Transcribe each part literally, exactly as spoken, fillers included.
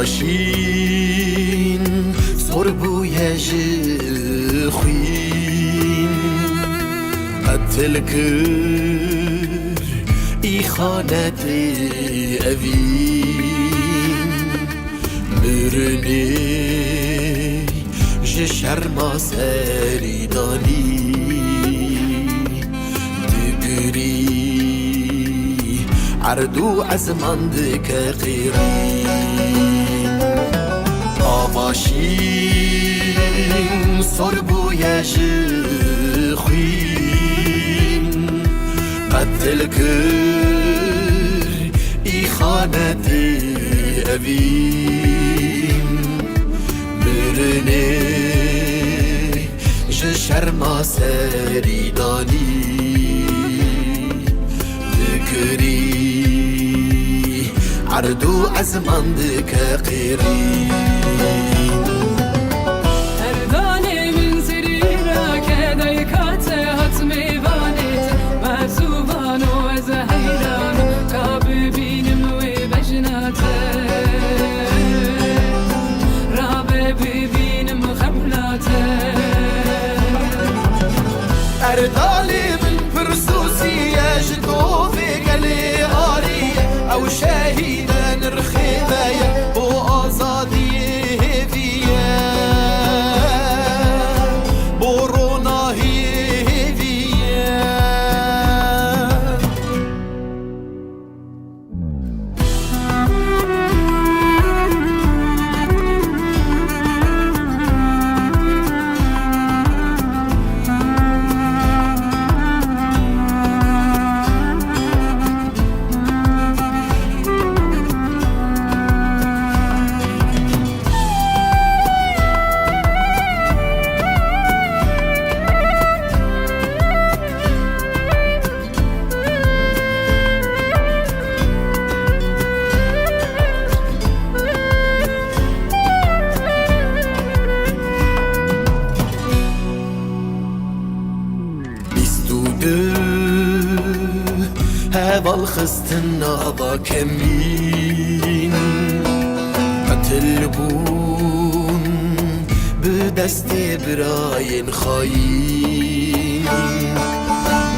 Şîn sor bûye ji xwîn, qetil kir îxanetê evîn. Mirinê ji şerma serî danî, digirî erd û ezman dike qêrîn. Ava şîn sor bûye ji xwîn, qetil kir îxanetê evîn. Mirinê ji şerma serî danî, digirî erd û ezman dike qêrîn. Erdanê min serî rake, dayka te hat mêvanê te, me zûvano ez heyran, ka bibînim wê bejna te. Rabe bibînim xemla te. Erdalê min pirsûsî ye, ji tovê gelê arî ye. Ew şehîd e, nirxê me ye, bo azadiyê hêvî ye, bo ronahiyê hêvî ye. Bîst û du heval xistin nava kemîn, qetil bûn bi destê birayên xayîn.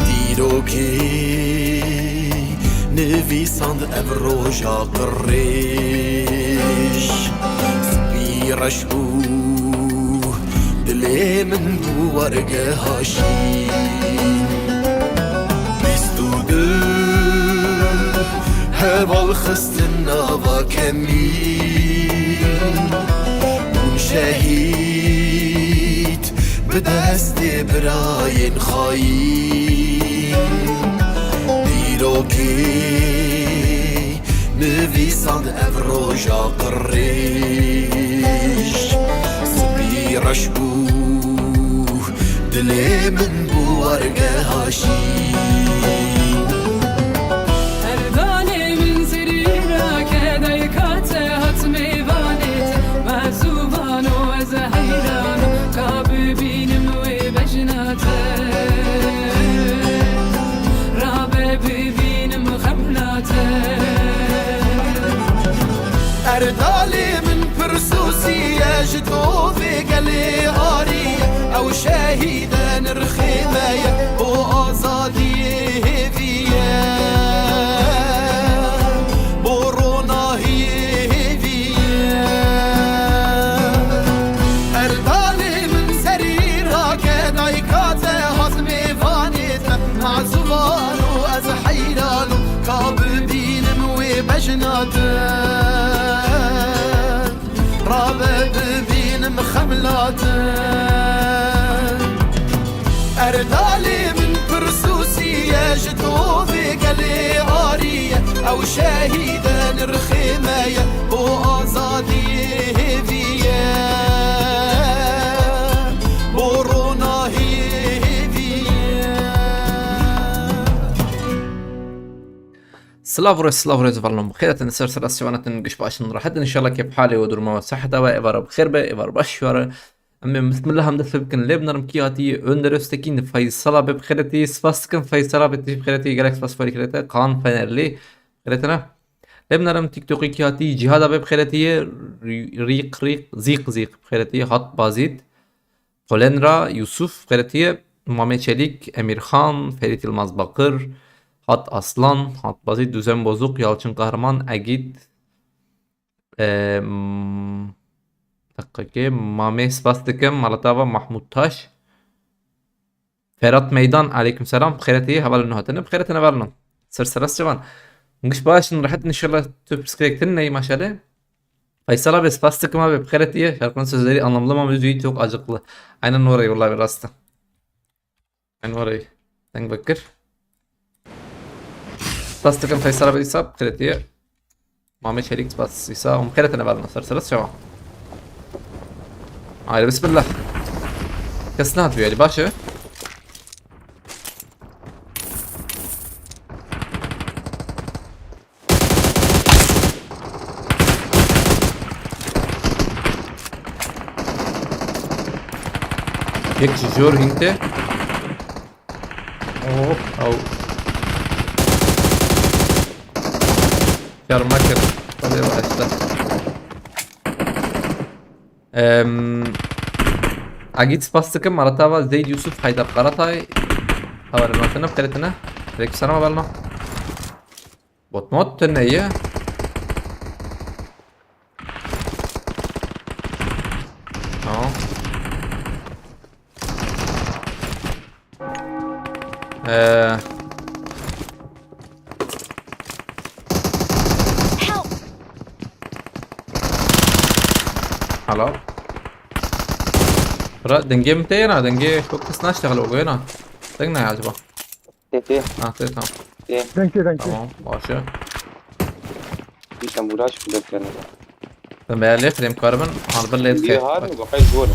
Dîrokê nivîsand ev roja qirêj, spî reş bû dilê min bû wargeha şîn. Bîst û du heval xistin nava kemîn, bûn şehîd bi destê birayên xayîn. Dîrokê nivîsand ev roja qirêj, spî reş bû dilê min bû wargeha şîn. Erdanê min serî rake, dayka te hat mêvanê te, me zûvano ez heyran, ka bibînim wê bejna te. Rabe bibînim xemla te. Erdalê min pirsûsî ye, ji tovê gelê arî ye. Ew şehîd e, nirxê me ye, bo azadiyê hêvî ye, bo ronahiyê hêvî ye. Erdalê min serî rake, dayka te hat mêvanê te, me zûvano ez heyran, ka bibînim wê bejna te. Rabe bibînim xemla te. Erdalê min pirsûsî ye, ji tovê gelê arî ye. Ew şehîd e, nirxê me ye, bo azadiyê hêvî ye, bo ronahiyê hêvî ye. Silav re, silav re, zivarlan bi xêr hatin, ser ser asyavan hatin, giş başin, rahat in, inşallah kêf halê we, durma we, seheta we, êvara bi xêr be, êvara baş ware. Em ê bismillah em dest pê bikin, lê binarim kî hatî, Önder Öztekin, Faysal abi bi xêretî, spas dikin, Faysal abi tî bi xêretî, gelek spas farî xêrete, Kaan Fenerli, xêretine. Lê binêrim TikTokê kî hatî, Cîhada be bi xêretiye, Rî-, Rîq Rîq, Zîq Zîq bi xêretiye, Hat Bazîd, Polenra, Yusuf bi xêretiye, Mame Çelîk, Emîr Xan, Ferît Yilmaz Bakir, Hat Aslan, Hat Bazîd, Duzen Bozuk, Yalçın Kahraman, Egîd, Em, deqekê, Mame spas dikim, Malatava Mahmut Taş. Ferhat Meydan, aleyküm selam. Bi xêretî hevalino hatine. Bi xêretine hevalino. Ser seres civan. Giş baş in, rehet inşallah tu pirsgirêk tune neyî maşallah. Faysal abi spas dikim abi, bi xêretî. Şarkının sözleri anlamlı ama müziği çok acıklı. Aynen orayı vallahi bir rastı. En orayı. Deng vekir. Spas dikim Faysal abi, spas xêretiye. Mame Çelik spas, spas. Um xêretine hevalino, ser seres çawa. Haydi bismillah. Kes nehatiye, baş e. Yek ji jor hîn tê. Oh, ew. Şerm mekir. Hadi başla. Em, Agit spas dikim, Maratava, Zeyd Yusuf, Haydar Karatay. Haber notene, xêretine. Aleyküm selam, haber no. Bot mod, tu ne ye? Tamam. Ee. Help! Helal. Bira, dengê min tê yena, dengê çok kısa işte hala o yena. Deng ne acaba? Tê, tê. Ha, tê, tamam. Tê. Dengê, dengê. Tamam, başa. Bir sen uğraş, bir dakika. Sen beyaz lef, dem karabın, harbi lef. Bir har mı? Bakay zor.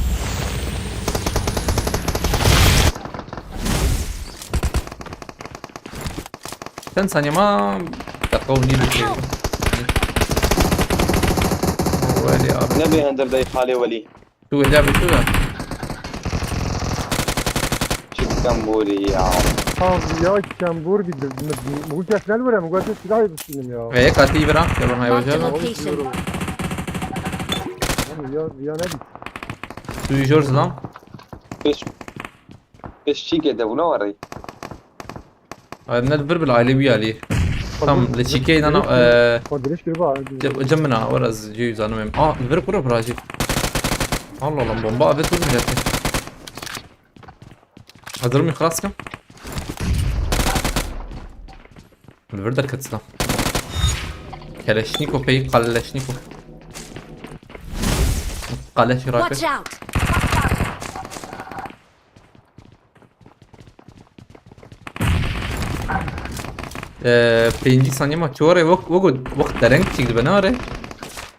Sen saniye ma, dakika on bir şey. Weli abi. Ne bir hender dayı hale weli. Tu wêca bî tu da. Çi kembûrî ya. Abi ya kembûr bir, bu kes ne vurayım, bu kadar silah yapıştırdım ya. Ve katî bira, ya ben hayvaja. Marked a location. Abi ya, ya ne? Tu jor zilam. Pêş, pêş çîkê de bûna warî. Ay, ne li vir bil aile wî alî. Tam li çîkê nana, e, Xwe dirêj kiriba. Cem, cem min a, were ez cê zanim em. A, li vir kuro birajî. Allah Allah, bomba avê tu milletê. Hazır mı, xlas kim? Li vir derket silah. Keleşniko pey, Kaleşniko. Kaleş rakı. Watch out! Ee, pêncî saniye ma çore wek, wek, wek dereng çîk dibe, ne are?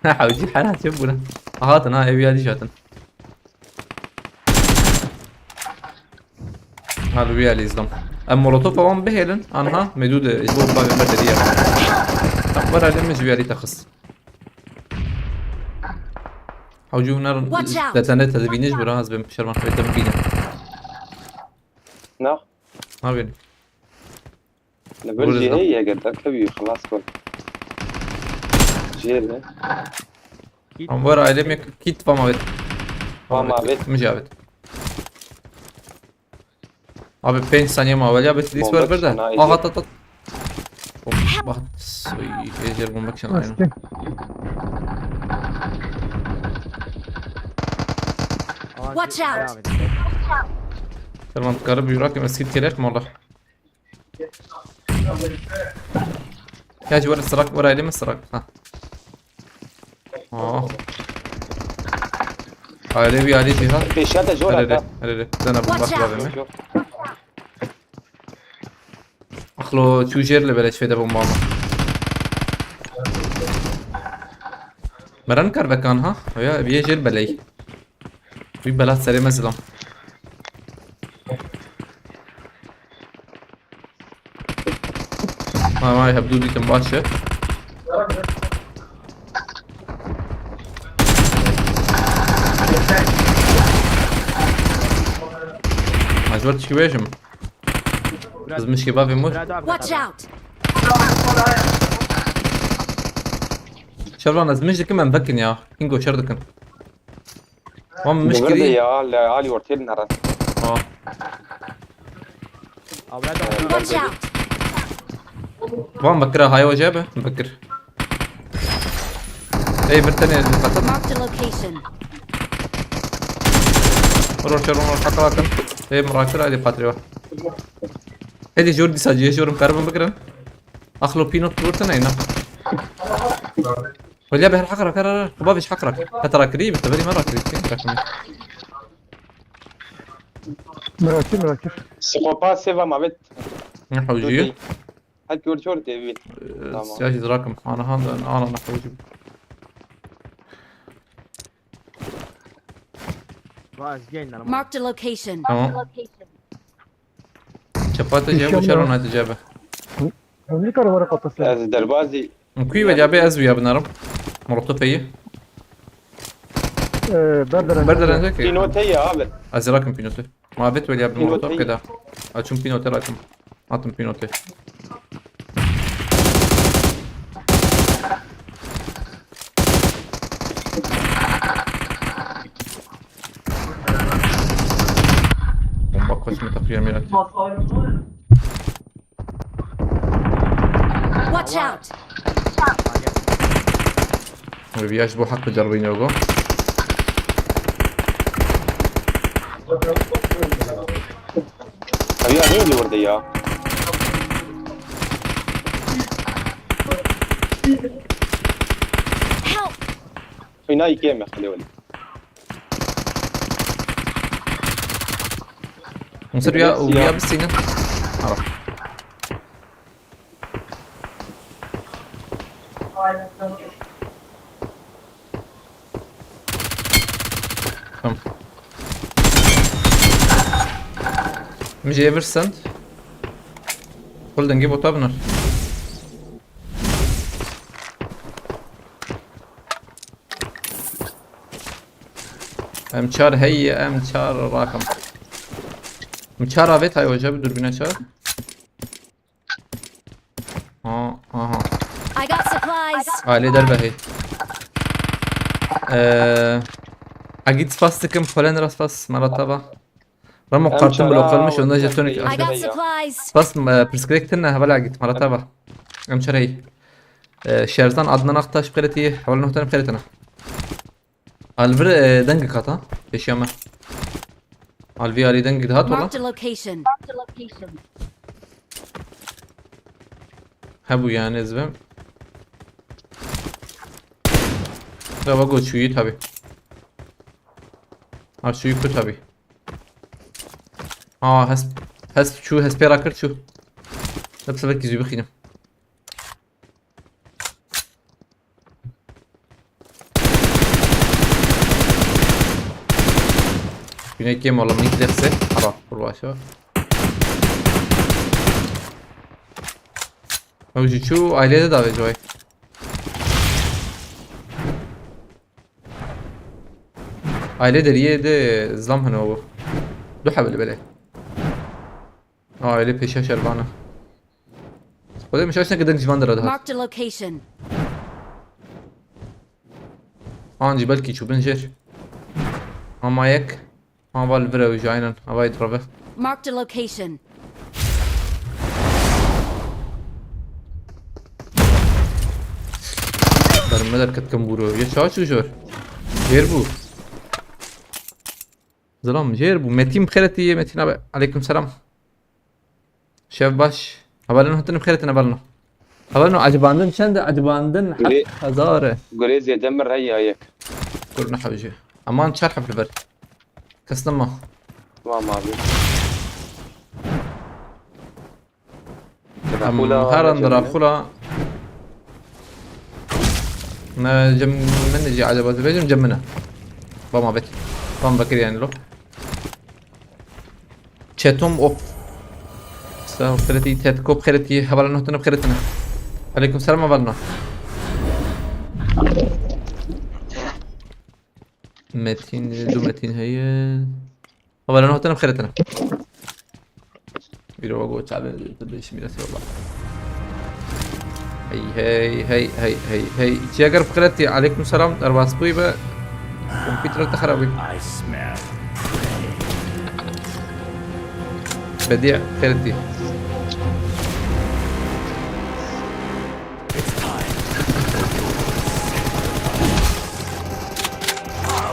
Ha, hewcî hera çi bûne. Hatin ha, ev ya dî hatin. Ha, li wî alî izlam. Em molotof awan bihêlin. Anha, medû de, ji bo bavê me derî ya. Ha, were li min ji wî alî te xist. Hewcî hûn nerin. Watch out! Te, te ne te dibîne ji bo ez bêm şerman xwe te bibîne. Na? Nabîne. Li vir jî heye, eger derkevî, xilas kir. Jê ne? Em were ailê me kit va ma vet. Va ma vet. Min jî avet. Abi pênc saniye ma, weliya bet lîs wer bir de. Aha, tat, tat. Bomba hat. Oy, êjêr bomba kişan aynen. Watch out! Tamam, karı bir rakım eski kerek mi oldu? Ya, ji were sirak, were ailê min sirak. Ha. Oh. Ailê wî alî jî ha. Pêşiya te jor. Erê, erê, erê. Dene bomba. Watch out! Axlo, çû jêr li beleş fêde bomba. Meren kar vekan ha. Oya, ev yê jêr beley. Wî bela serê me zilam. Vay vay, hevdû dîtim baş e. Ez wer çi bêjim? Ez mişkê bavê mûr. Watch out! Şevlan, ez mij dikim, em vekin ya. Kingo şer dikin. Wan mij Bi vir de kirî. Ya, li alî ortê li nere. Ha. Awla da. Watch out! Wan vekira, hayo jebe. Vekir. Ey, bir tane. Marked a location. Ror çer, ror çer, hakla bakın. Ey, mirakir, hadi patriwa. Hadi jor disa, jor karim bikirin. Axlo pînot kurtin eyna. Weliya be her haq rak, her, her. Xwe bavêj haq rak. Heta rakirî, bi teverî me rakirî. Kî rakirî? Mirakir, mirakir. Sikopa seva mavet. Ne hewcî? Hep gör çor tê wî. Ee, Tamam. Siyah jî rakim. Ana han da, ana, ana hewcî. Vaz, gel lan. Marked a location. Tamam. Çepate cebe, Şişem şer ya. Ona cebe. Hızlı karı var kafası. Ez derbazî. Kuî ve cabe ez wîya binarim. Molotofeyi. Ee, Berderen. Berderen ki. Pînotê ya abi. Ez rakim pînotê. Ma vet weliya bi Pînotê. Molotof keda. Açım pînotê rakim. Atım pînotê. Bomba koşma takıya mirat. Watch out! Viyaş bu hak bir carbayı yok o. Abi ya, ne oluyor orada ya? Help! Fena ikiye mi? Hadi oğlum. Mısır ya, Neyse ya. Uya bir senin. Al. Tamam. Mijê vir send. Kul dengê bota binar. Em çar hey, em çar rakim. Em çar avêt hay hoca, bi durbîna çar. Ha, aha. I got supplies. Ailê derve hey. Ee, Agit spas dikim, Polen ra spas, Maratava. Ramo Em kartım çara bloklanmış, onda jeton I got supplies. Spas, e, pirsgirêk tine, hevala Agit, Maratava. Em çara hey. Ee, Şerzan Adnan Aktaş qeretî, hevala nohtan qeretine. Alvir, e, dengik hata. Pêşiya me. Alvî alî dengik dihat wala. Marked a location. Hebû yani ez bim. Gava go çûyî tabi. Ha çûyî ku tabi. Ha hes, hes çû, hes pê rakir çû. Hep sebekî zû bixînim. Güne kim oğlum, ilk dersi. Ara, kurbaşa. Ew jî çû ailede davê coy. Aile deriyê de zlam hene o. Du hebel bele. Aa, öyle peşe şerbana. Xwedê min şaş neke deng civan dira dihat. Marked a location. Ancî belkî çûbin jêr. Ama yek. Ama li vir ew jî aynen. Havayê direve. Marked a location. Berme derket kim bûro. Ya çawa çû jor? Jêr bû. Zilam jêr bû. Metin xeretî ye, Metin abi. Aleyküm selam. Şev baş. Hevalino hatin xeretin hevalino. Hevalino acibandin çend e? Acibandin Gurê-, heft hezar e. Gurê zêde min rey ya yek. Kur ne hewce. Aman çar hef li ber. Kes nema. Tamam abi. Em Dracula, herin Dracula. Ne cem min jî acaba dibêjim cem min e. Bama bet. Bam bekir yani lo. Çetom op. Sağ ol, xeretî, tetkop xeretî, hevalano tenib xeretine. Aleyküm selam hevalano. Metin, du Metin heye. Hevalano tenib xeretine. Biro go çabe, tu beş mira se baba. Hey, hey, hey, hey, hey, hey. Çiyager bi xêretî. Aleyküm selam. Derbas bûyî be. Kompîtera te xerab bûyî. Bedî xêretî. Tamam.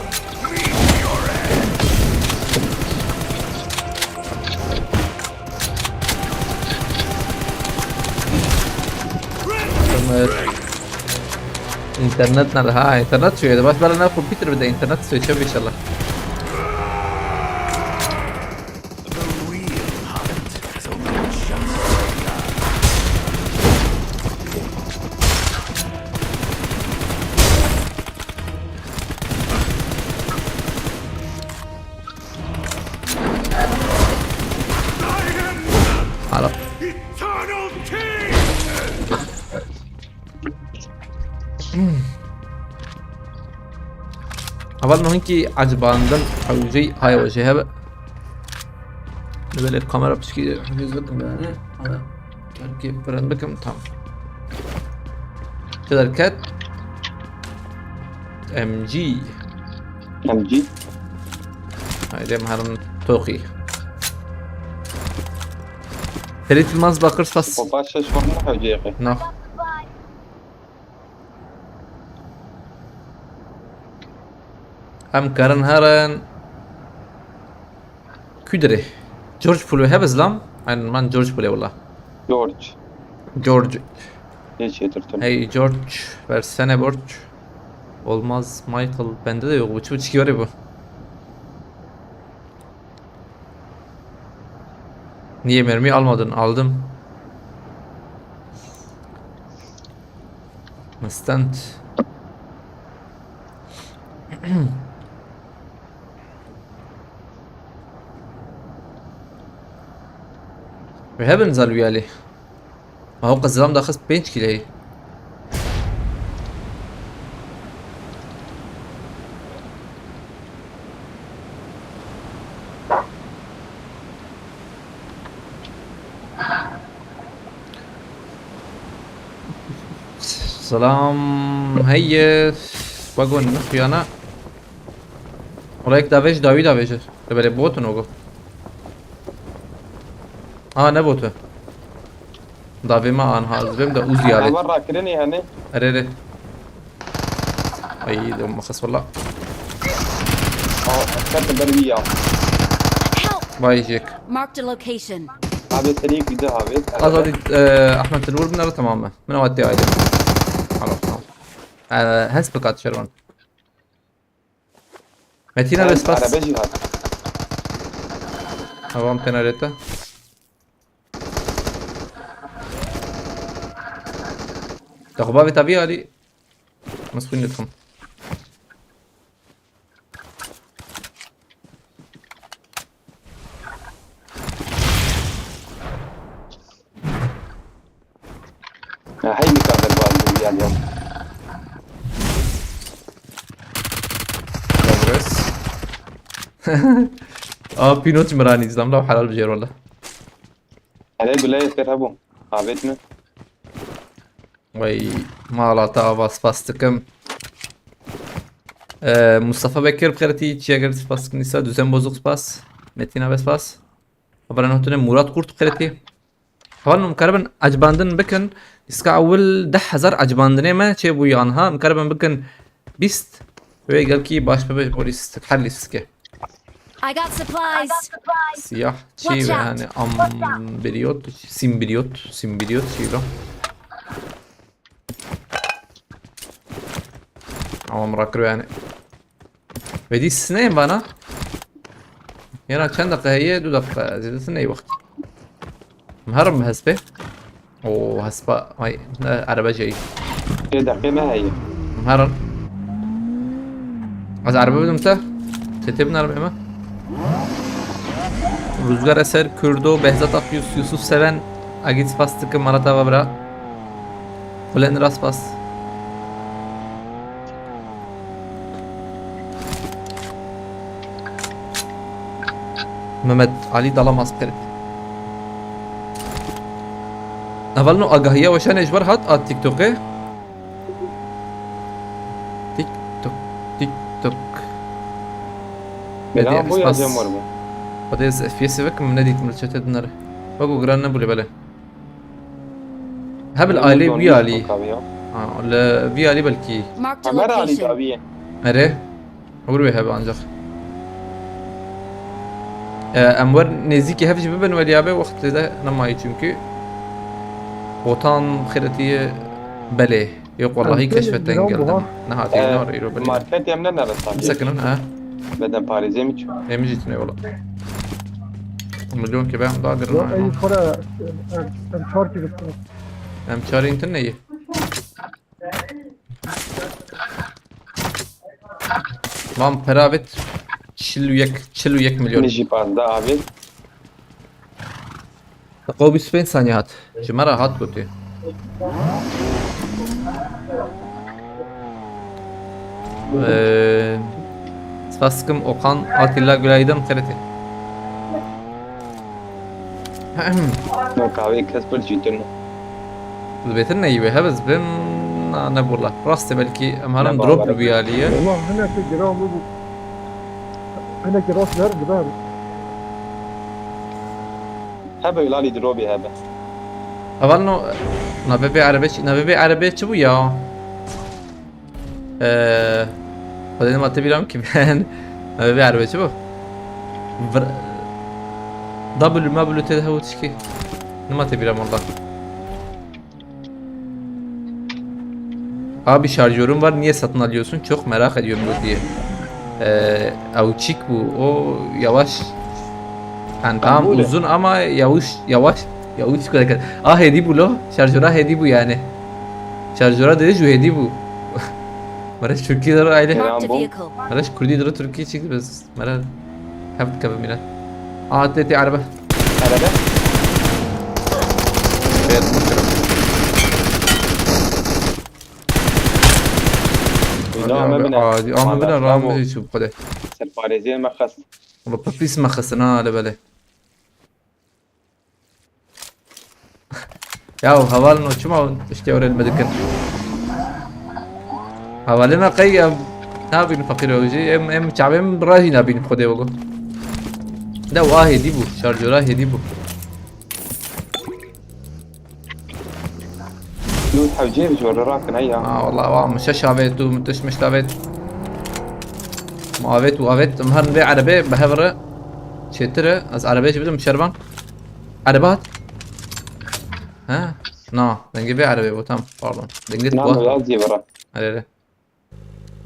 İnternet nerede? Ha, internet şöyle. Baş bana ne kompüter bir de internet seçiyor inşallah. Hala. Heval no hinkî ecibandin hewceyî haya wecê hebe. Belê kamera piçkî hêz bikim yani. Hala. Belkî print bikim, tamam. Çi derket? M G. M G. Haydi em herin toqî. Ferit Yılmaz Bakır spas. Xwe paş şeş xwe ne hewceyê qey. Na. Em karin herin. Kudre. George Pool'u hebe zilam. Aynen, ben George Pool'e valla. George. George. Hiç yedirtim. Hey George, versene borç. Olmaz Michael, bende de yok. Bu çocuk var ya bu. Niye mermi almadın? Aldım. Instant. Wê hebin zalûyalê. Ma ew qezilam daxist pênc kîleyê. Selam, heye. Wagon nixuyana. Ola yek davêj, dawî davêje. Te belê bot in ogo. Aa, ne bot e. Davê me anha, ez vêm de Uzi alê. Ama rakirinê hene. Erê, erê. Ay, de mixis valla. Aa, ket ber wî ya. Help! Vay jek. Marked a location. Abi, serî bir de abi. Azadî, e, Ahmet, tu li wir binere, tamam mı? Min ewat tê aydê. Tamam, tamam. E, hes bikat şervan. Metîna, ben respas. Araba jî hat. Tamam, tenareta. Te xwe bavê tavî alî. Mesxûn dikim. Ya, hey, bir kadar var bu yani ya. Progress. Aa, pînot miranî zam la helal bijêr wala. Hele bile yeter ha bu. Avêt mi? Vay, mala te ava spas dikim. Ee, Mustafa Bekir bi xêretî, çiya gel spas dikim, nîsa düzen bozuk spas. Metin abi spas. Xeberan hatine Murat Kurt bi xêretî. Heval min karibin ecibandin bikin. Dîska ewil deh hezar ecibandinê me çêbûyî anha. Em karibin bikin bîst. Wê gelkî baş bibe ji bo lîstik. Her lîstike. I got supplies. Siyah çî ve hani ambriyot, simbriyot, simbriyot çî ve. Ama min rakir yani. Vedî sineyim bana. Yana çend dakika heye? Du dakika. Zêdetir ney wext. Em herin bi hespê. Oo, hespa. Ay, ne, erebe jeyî. Sê deqê me heye. Em herin. Ez erebe bidim te. Te tê binerim ême. Rüzgar Eser, Kürdo, Behzat Akyüz, Yusuf Seven, Agit spas dikim, Marat Ava bira. Xulên rast bas. Mehmet Ali Dalamaz Perit. Hevalno agahiya weşanê ji ber hat a TikTokê. TikTok, TikTok. Bela Hediye bu ya Xispas. Cem var mı? Hadi ez F P S'ê vekim, nedîtim li çete dinere. Wek û giran nebûle bele. Hebil Cem ailê Cem wî alî. Yok abi ya. Ha, li vî alî belkî. Marked a Ömer Ali location. Abi. Nerê? Hûr wê hebe ancak. E, em wer nêzîkî hev jî bibin welî abe wextê de nemayî çünkü. Botan xêretiye belê. Yok, wallahî keşfetten geldim. Nehatî, e, nar îro belê. Market yem ne neresi? Sekinin, ha? Beden Paris'e mi çu? Em jî tune wala. Milyon ki ben daha girin. Yok, ey, para, em, em çar ki bitti. Em çar intin neyi? Mam pera bit çil û yek, çil û yek milyon. Min jî pazda abi. Qo bîst û pênc saniye hat. Ji me re hat gotî. Ee, spas dikim Okan Atilla Gülay'dan xeretê. No kahve kes bir cütün. Dibêtin ne yî wê hebez bin, na ne bola. Rastê belkî em herin drop li wî alî ye. Valla hinekî giran bû. Hinekî rast ner giran. Hebe lalî drobî hebe. Heval no, navê vê erebe çi, navê vê erebe çi bû ya? Eee, Xwedê nima te bîra min kî ben. Navê vê erebe çi bû? Vir-, W, W T de hew tişkî. Nima te bîra min walla. Abi şarjörüm var, niye satın alıyorsun? Çok merak ediyorum bu diye. Ee, ew çik bu, o yavaş. Yani tamam, uzun ama yavaş, yavaş, yavaş. Ah, hêdî bû lo, şarjöra hêdî bû yani. Şarjöra dedi ju hêdî bû. Maraş Türkiye dara aile. Marked a vehicle. Maraş Kurdî dara Türkiye çıktı biz. Mara heft keve mira. Aa, te te araba. Araba? Evet, bakıyorum. Hadi ama abi, bine. Hadi ama bine, Allah'tan bu. Ramiz için bu kadar. Serparêziyê me xist. Ulan pis me xistin ha, hele bele. Ya heval no çima işte öğrenmedik. Hevalê me qey em nabînin feqîr ew jî, em, em çavê min bi rajî nabînin xwedê wego. De wa hêdî bû, şarjora hêdî bû. Lût hewcê bi jor rakin heya. Ha, wala wa min şeş avêt û min tişt mişt avêt. Ma avêt û avêt, em herin vê erebê bi hev re çêtir e. Ez erebê jî bidim şervan. Erebe hat. Ha? Na, dengê vê erebê bû, tamam, pardon. Dengê tu. Na, ya zî bira. Erê, erê.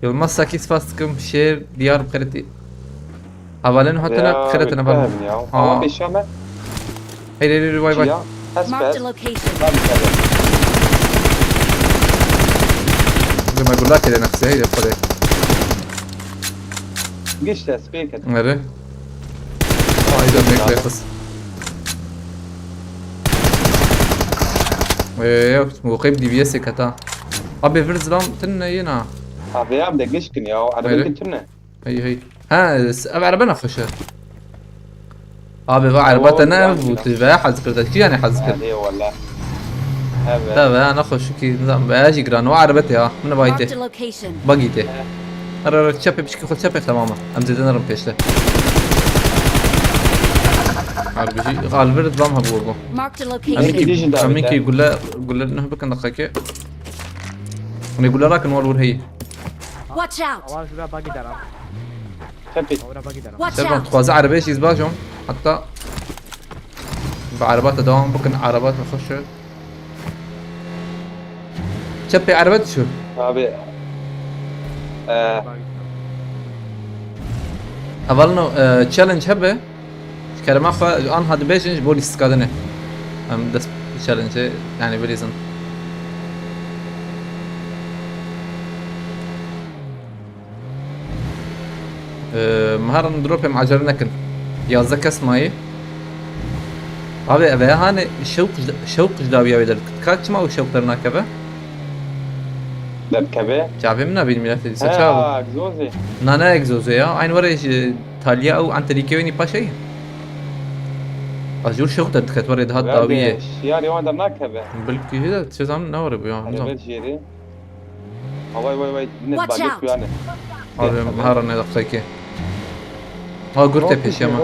Yılmaz Sakî spas dikim, şêr, diyar xeretî. Hevalên hatine, xeretine bal. Ama pêşa me. Hey, hey, hey, vay, vay. Çiya? Hesper. Marked a location. Tabii, tabii. Bugün ben gulak edene kısa, hey, yapalım. Geç de, spek et. Nerede? Ay, dönmek be kız. Ee, yok, bu kayıp D B S kata. Abi, vir zilam tine yena. Abi, ya, de geç gün ya, araba. Nerede? Getirme. Hey, hey. Ha, s-, ev erebe nexweş e. Abi, va erebe te ne ev bû, tu ve hez kir, te kî yani hez kir? Hadi wala. Evet. Te ve nexweş kî, nizam, ve jî giran, va erebe te ya, min vay te. Marked a location. Bagî te. Ara, ara, çepê, pişkî xwe çepê, tamam e. Em zêde nerin pêşte. Harbi jî, alvir zam hebû bu. Marked a location. Em ki, em ki gule, gule ne bikin dakika ki. Ne gule rakin wal vur hey. Watch out! Awa şuraya bagi der ha. Tepik. Awa bagi der ha. Watch out! Serkan, tu xwaze erebeyê jî zbajon. Hatta bi ereba te devam bikin, ereba te xweş e. Çepê erebe dişo. Abi. Ee. Hevalno, e, challenge hebe. Ji kerema xwe, ji anha dibêjin ji bo lîstikadinê. Em dest bi challenge, yani bilîzin. Ee, Maharan dropê me acele nekin. Yazdeh kes mayî. Abi, eve hani şewq, şewq ji dawiya wê derdiket. Ka çima o şewq dernakeve? Derkeve? Çavê min nabînim ya, Fedî, se çav. Ha, egzozê. Na, ne egzozê ya. Aynı var ya, Talya û Anterîkê wê nî paşayî. Ajur şew te diket warê dihat dawiyê. Şiyarê wan dernakeve. Bilkî hê de çi zanim ne warê bû ya. Hele ber jêrê. Havay vay vay. Yine balê kuyane. Abi hara ne dakika ki. Ha gur te peşeme.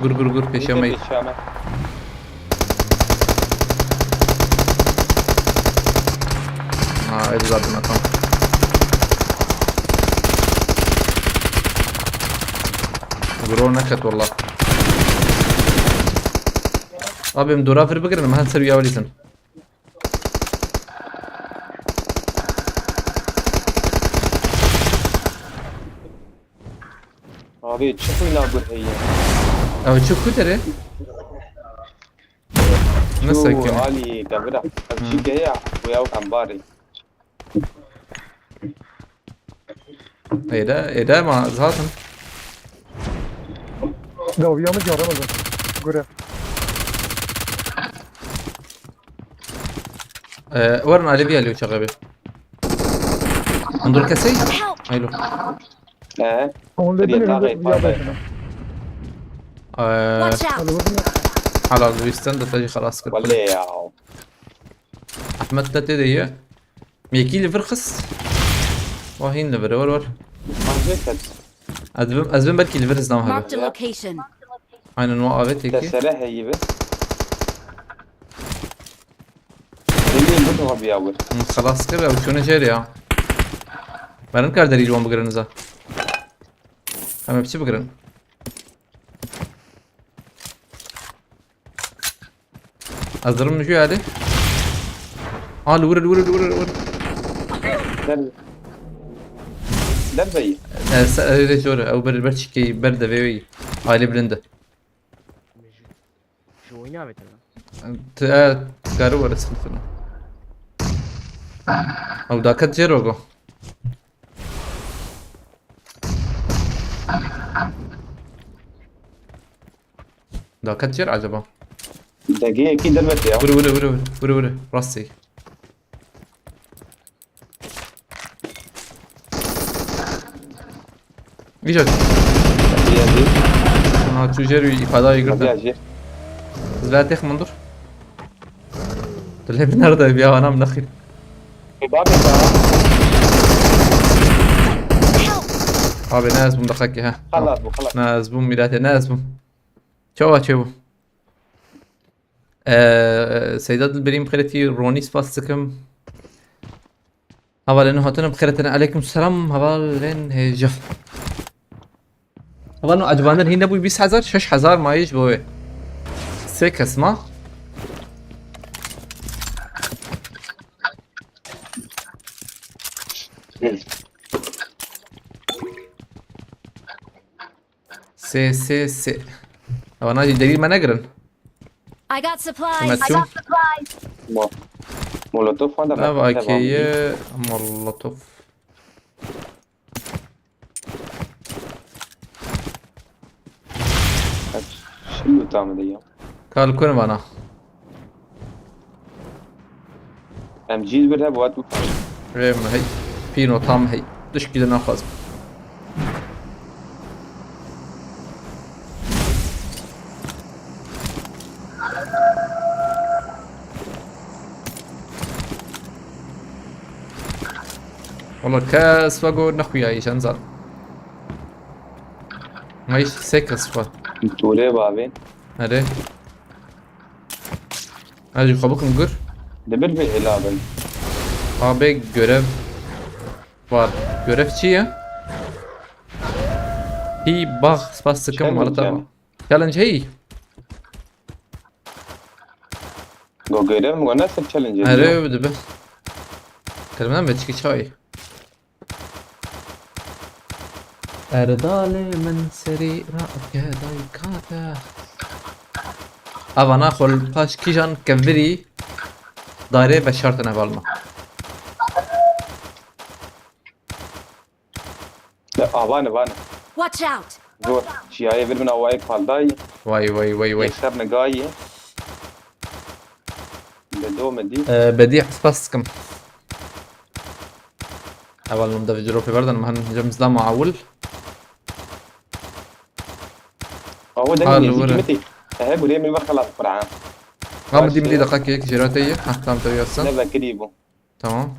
Gur gur gur peşeme. Peşeme. Ha, ev zaten tamam. Gro neket valla. Abi em dora vir bigirin, em hen ser ya welîtin. Abi çi xwîna gur heye? Ew çi ku derê? Ne sekin. Ali devira. Ev çi geya? Bu yaw embarê. Êde, êde ma zaten. Dawiya min caremaze. Gure. Ee, werin alevî alî uçaxa bê. Hundur kesey? Aylo. He. Hon lê Riya dinê taxê hon lê pardayê. Riya Ee, Watch out! Helal wîsten de te jî xelas kir. Wele ya. Ahmet te tê de ye. Mekî li vir xist. Wahîn li vir, wer wer. Bence ket. Ez bim, ez bim belkî li vir zam hebe. Marked a location. Aynen o avêt yekî. Tesere heyî bi. Heyî bi tu habiya wir. Xelas kir ew çûne jêr ya. Merin kar derî wan bigirin za. Em ê biçi bigirin. Ez dirim ji alî. Al wir wir wir wir. Der. Der bey. Ez ez jor ew ber ber çikê ber de vê. Alî bilinde. Ji oyuna avêtin lan. Te karu were sıkıntı. Ew daket jê rogo. Daket çer acaba? Degê yekî dervete ya. Vure vure vure vure. Vure vure. Rastî. Vîja. Diye diye. Ha tu jêr wî îfadayê girtin. Diye jêr. Zlatêx min dur. Tu lê binerde biya anam nexîr. Babê ta. Abi ne ez bûm daxakê ha. Xelas bû, xelas. Ne ez bûm mîratê, ne ez bûm. Çawa çêbû? Ee, Seyda Dilberî min xêretî Ronî spas dikim. Hevalên hatine bi xêretine. Aleyküm selam hevalên hêjif. Hevalno ecibandin hîn nebû bîst hezar, şeş hezar mayî ji bo wê. Sê kes ma. Sê, sê, sê. Ewana jî derî me negirin. I got supplies. Meçûn. Mo. Molotof anda. Nav A K'ye molotof. Şimdi tamam ya. Kal kun vana. Em cîl bir hebû hat. Rê min hey. Pîno tam hey. Tişkî de naxwazim. Wala kes wego nexuyayî çend zar. Mayî sê kes xwe. Tûrê bavê. Erê. Ez jî xwe bikim gur. Di bir vê hêla bin. Abê görev var. Görev çi ye? Hî bax spas dikim. Challenge marata yani. Challenge heyî. Go görev mi? Go nasıl challenge? Erê dibe. Kelime me çiki çay. Erdalê min serî rake dayka te. Evana xwe li paş kîjan kevirî darê veşartine balma. Ya, a, vane, vane. Watch out! Zor. Çiyayê vir min awayê paldayî. Vay vay vay vay. Yek ser nigayî. Bedo me dî. Ee, Bedî spas dikim. Heval min de vîdeo pê verdan, min cem zlama awil. Awe deng Hal nêzîkî were. Min tê. He, buraya bir bakalım Kur'an. Ha, midî, midî, deqekê, yek jêra te ye. Heh, tamam, te yazsın. Ne bekirî bu? Tamam.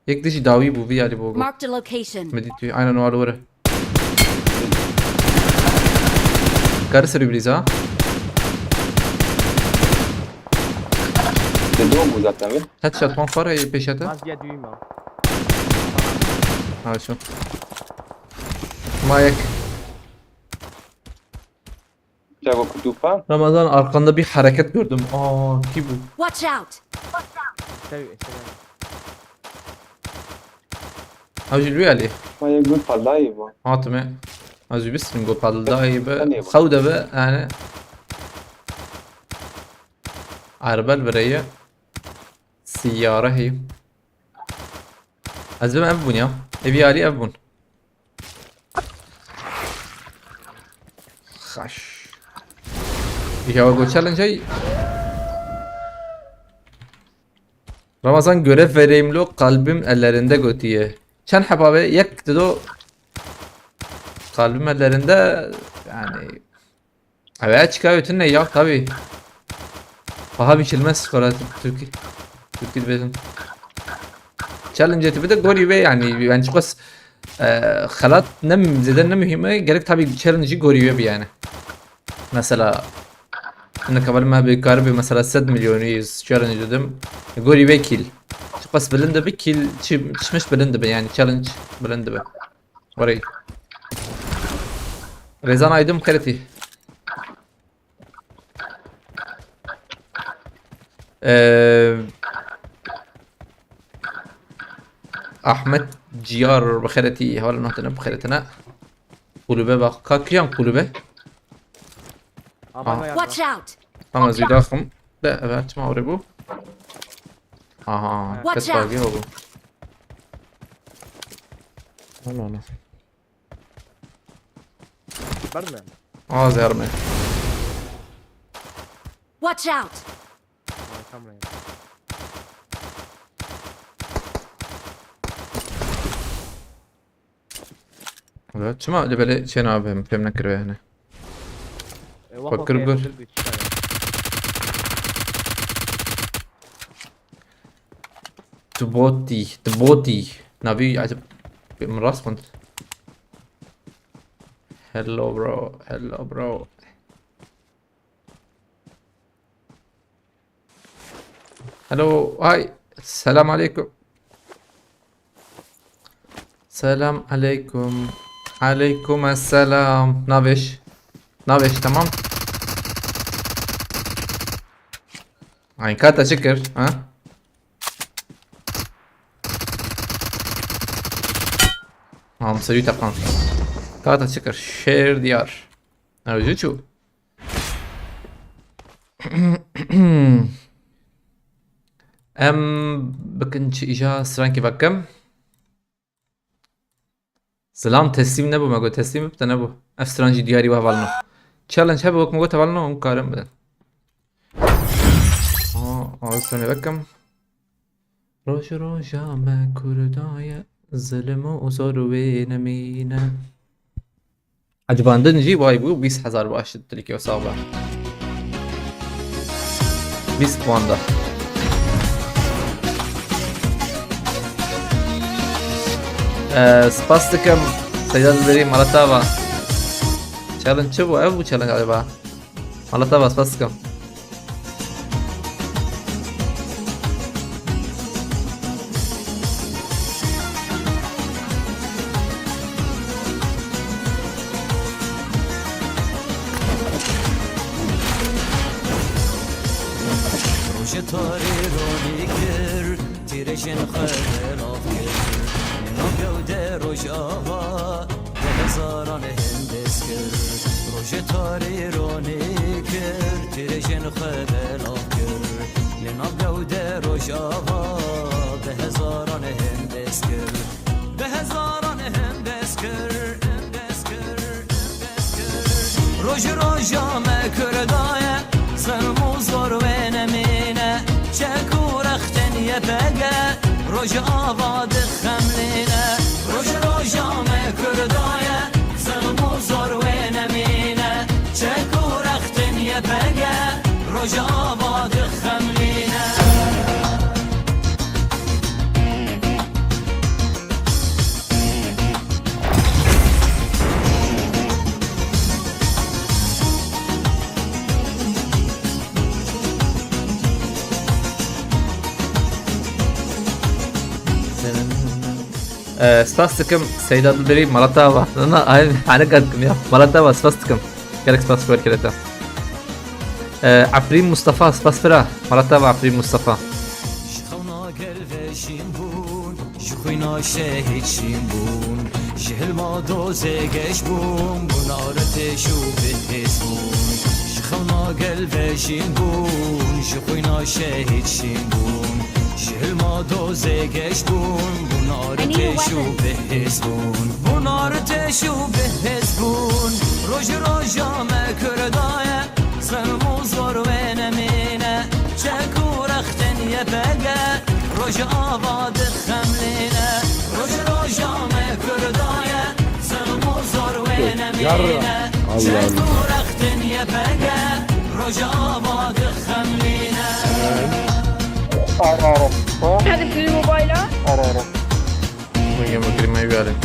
Yek dijî dawî bû, vî alî bû. Marked a location. Midî tu, aynen o alî were. Karı seri bilîz ha. Te doğum bu zaten be. Headshot, one far, e, peşete. Az ya düğüm al. Ha, şu. Ma yek. Çago kutupa. Ramazan, arkanda bir hareket gördüm. Aa, ki bu? Watch out! Tabii, işte. Ew jî li wê alî. Ma yek got paldayî bû. Hatime. Ez jî bistrim got paldayî be. Tenê bû. Xew de be, yani. Arbel bireye. Siyarehî. Ez bim ev bûn ya. Ev alî ev bûn. Xaş. Ya bu challenge ay. Ramazan, görev vereyim lo, kalbim ellerinde gotiye. Çend heba be? Yek dido. Kalbim ellerinde, yani. Ev çika ötün ne ya, tabii. Paha biçilmez skora Türk-, Türkiye bizim. Challenge tipi de gorî ve yani, yani çok az, e, xelat ne, zêde ne mühim e, gerek tabii challenge gorî ve bir yani. Mesela, ne kadar me bir kar bir mesela sed milyon yüz challenge dedim. Gorî ve kill. Çok az bilindi bir kill, çi-, çıkmış bilindi bir yani, challenge bilindi bir. Orayı. Rezan Aydın Karati. Ee, Ahmet Ciyar bi xêretî, hevalên hatine bi xêretine. Kulübe bak. Ka kiyan kulübe? Ama Aha. Watch out! Ama zî daxim. De, evet, çima oraya bu? Aha, Watch kes out! Bagi oldu. Allah Allah. Berdin mi? Aa, zerme. Watch out! Aa, tam ne? Evet, çima öyle böyle şey ne yapayım? Pem ne kırıyor yani? E, wah, Bakır wah, bir. Dibotî, dibotî. Navî acib min rast xwend. Hello bro, hello bro. Hello, hi. Selam aleyküm. Selam aleyküm. Aleyküm esselam. Naveş. Naveş, tamam. Ay, kata çıkır, ha? Tamam, sürü takan. Kata çıkır. Şehir diyar. Arıcı çu. Em bikin çi îja strankî vekim. Zilam teslîm nebû, me got teslîm bibte nebû. Ev stran jî diyarî we hevalino. Challenge hebe wek me got hevalino, hûn karin bidin. Aa, aa, stranê vekim. Roj roja me Kurda ye, zilim û zor wê nemîne. Ecibandin jî vay bû, bîst hezar baş dilikê wisa be. Bîst puan da. Ee, spas dikim Seyda Dilberî, Malatava. Challenge çi bû? Ev bû challenge galiba. Malatava, spas dikim. Rojê tarî ronî kir, tîrêjên xwe belav kir. Li nav gewdê Rojava bi hezaran hindêz kir. Rojê tarî ronî kir, tîrêjên xwe belav kir. Li nav gewdê Rojava bi hezaran hindêz kir. Bi hezaran hindêz kir, hindêz kir, hindêz kir. Roj roja me Kurda ye, zilm û zor wê nemîne. Çek û rextên Y P G, Rojava dixemlîne. Roj roja me Kurda ye, zilm û zor wê nemîne. Çek û Rojava dixemlîne. Ee, spas dikim Seyda Dilberî, mala te ava. Na, na, ay, hani gat dikim ya. Mala te ava, spas dikim. Gelek spas ku wekirete. Ee, Efrîn Mustafa, spas pira. Mala te ava Efrîn Mustafa. Ji xewna gel ve jîn bûn, ji xwîna şehîd şîn bûn, ji hilma dozê geş bûn, bûn artêş û bihêz bûn. Ji xewna gel ve jîn bûn, ji xwîna şehîd şîn bûn, ji hilma dozê geş bûn, bûn artêş û bihêz bûn, bûn artêş û bihêz bûn. Roj roja me Kurda ye, zilm û zor wê nemîne. Çek û rextên Y P G Rojava dixemlîne. Roj roja me Kurda ye, zilm û zor wê nemîne. Çek û rextên Y P G Rojava dixemlîne. Ara ara. Hadi bir mobayla. Ara ara. Bugün bu klimayı bir arayayım.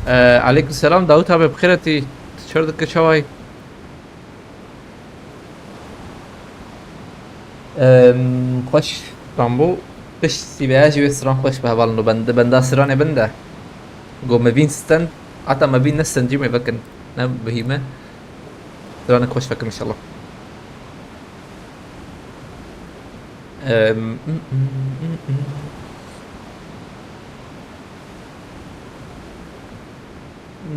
Ee, aleyküm selam Davut abi, bi xêr hatî. Çer dike, çaway? Em, xweş, Rambo. Pişt sîveya jî wê stran xweş be hevalno. Bend-, benda stranê bin de. Go me vîn stend, heta me vîn ne stend jî me vekin. Ne bihîme. Stranek xweş vekim inşallah. Em,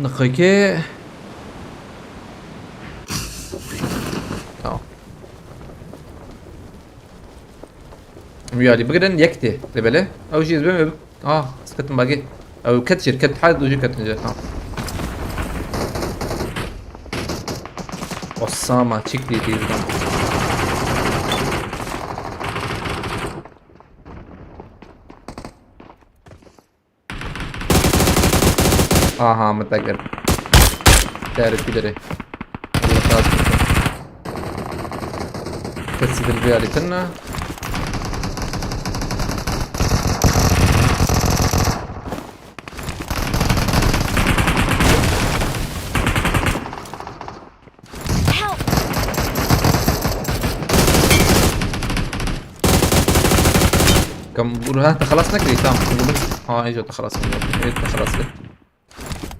Nixikê. Tamam. Em yalî bigirin yek tê. Lê belê. Ew jî ez bim, ew, ah, ez ketim bagê. Ew ket jêr, ket, her du jî ketin jêr, tamam. Osama, çik lê dîr. Aha, min te kir. Derê kî derê. Allah razı olsun. Kesî dilbê alî tine. Help! Kam Burhan, te xelas nekirî, tamam. Ha, ijo te xelas kirî. Evet, te xelas kirî.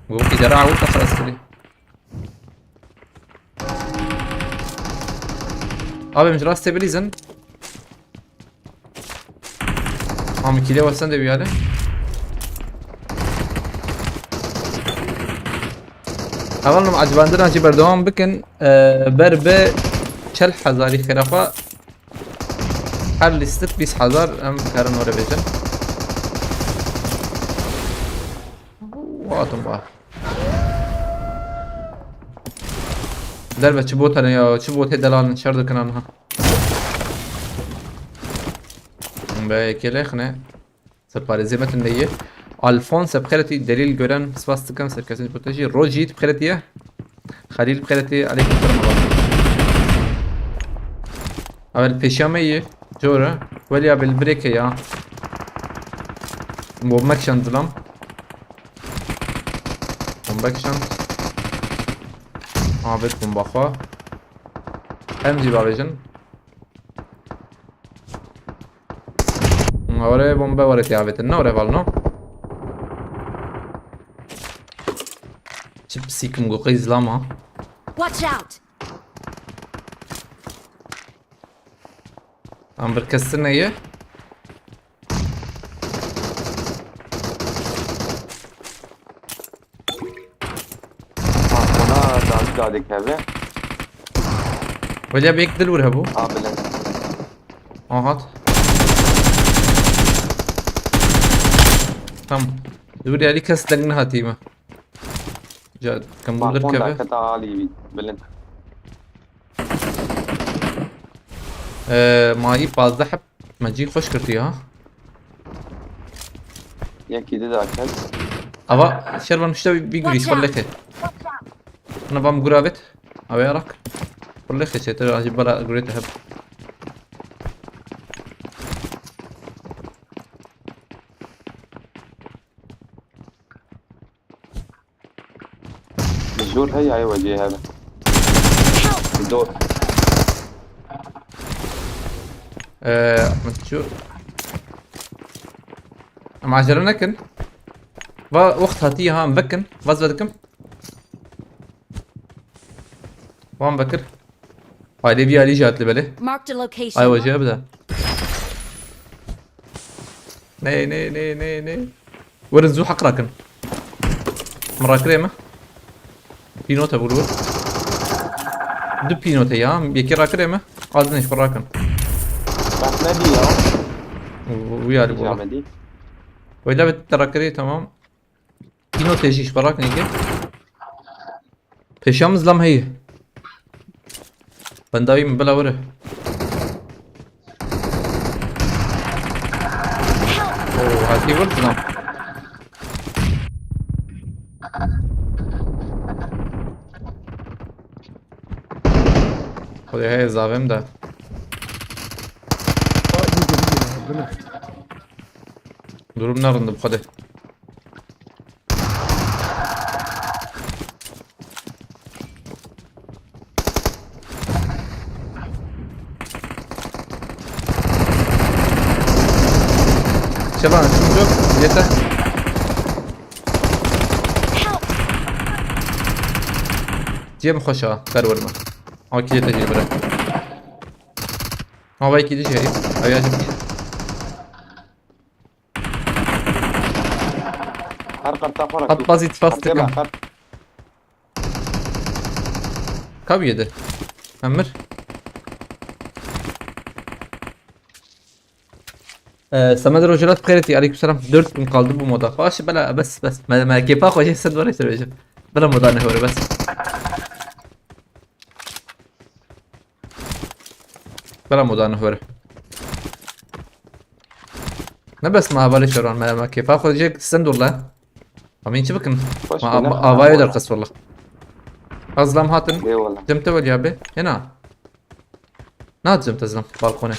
Bu ki dera, te xelas kirî. Abi, min rastê bilîzin. Amî kîlê we sendê wî yalê. Hevalno, ecibandina jî berdewam bikin. Ee, ber bi çel hezarî xêra xwe. Her lîstik bîst hezar em karin were bêjin. Watum ba. Derve çi bot hene ya, çi botê delalin şer dikin anha. Be kêlê xine. Separêzê metin de ye. Alphonse bi xêretî Delîl Gören spas dikim, serkesin proteji. Rojî bi xêretî ye. Xelîl bi xêretî, aleykum selam. Avel pêşiya me ye. Cora. Welî avel birêke ya. Bombe kişand zilam. Bombe kişand. Avêt bomba xwe. Em jî bavêjin. Ore bombe ore tiavêtin. Ne ore valno? Çi pisîkim go qey zilama. Watch out! Em bir kestir neye? Ha, ona dalî dadê keve. Weliya bir ek dil vur hebu. Ha, bile. Ahat. Tamam. Dur ya, kes deng ne hatî mi? Ja, dikim bû Balkon derkeve. Dakete alî bilind. Ee, mayî pazdeh heb me cî xweş kirtiye ha. Yekî dida kes. Ava şervan işte bir, bir gurîş Watch out! Xwe lêxe. Ana vam gura vet. Ave yarak. Xwe lêxe çêtir acı bala gurê te heb. Jor heye ay wecê hebe. Dor. Ee, Ahmet şu. Em acele nekin. Va wext hatiye ha em vekin. Vaz vedikim. Wan vekir. Aile bir aile jatli bele. Marked a location. Ay wecê bide. Ne ne ne ne ne. Werin zû heq rakin. Min rakirê me. Pînote bû li wir. Du pînote ya. Yekî rakirê me. Azin ji xwe rakin. Bak ne diyor? Wî alî bû. Camedi. Weyla bit te rakirê tamam. Pînote jî ji xwe rakin yekê. Pêşiya min zilam heye. Bendawî min bila were. Oo, hatî wir zilam. Xwedê heye zavêm de. Durum ne rind bi Xwedê. Şeban, şunu yok. Yeter. Help! Cem xoşa, kar vurma. Ama ki yeter bırak. Ama belki de şey, ayacım. Her kartta para. Hat bazı itfas Kartta takım. Bak, kart. Kav yedi. Emir. Ee, Samet Rojelat Pxeretî, aleykümselam. Dört gün kaldı bu moda. Baş bela, bes, bes. Me, me kefa xwe sen var işte. Bela moda ne hore bes. Bela moda ne hore. Ne bes me hevalê şeran me, me kefa xwe jek sen dur la. Ama çi bikin? Baş Ma, bela. Avayê derxist valla. Azlam hatin. Eyvallah. Cem te weliya be. Hena. Na cem te zlam balkone.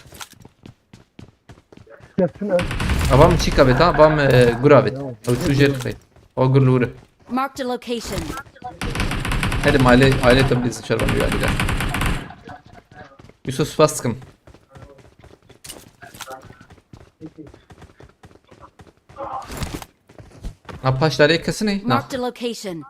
Gelsin el. Avam çîka beta, avam, e, gura bet. Ew çû jêr xey. O gur li wir e. Marked a location. Hadi aile, aile tabi biz şerban bir aile. Yusuf spas dikim. Ha, paşdarê kesin ê? Na. Marked a location.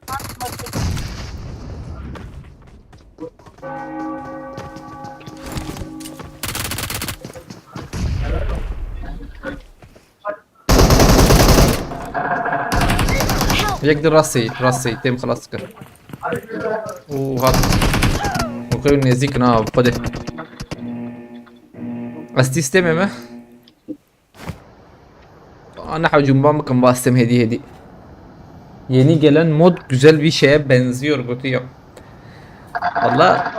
Yek di rastê, rastê, têm xilas dikir. Û hat. Û qew nêzîk na, xwedê. Ez tîstê me me. Ana hewcûmban bikim, bastım hedi hedi. Yeni gelen mod güzel bir şeye benziyor, gotiya. Valla,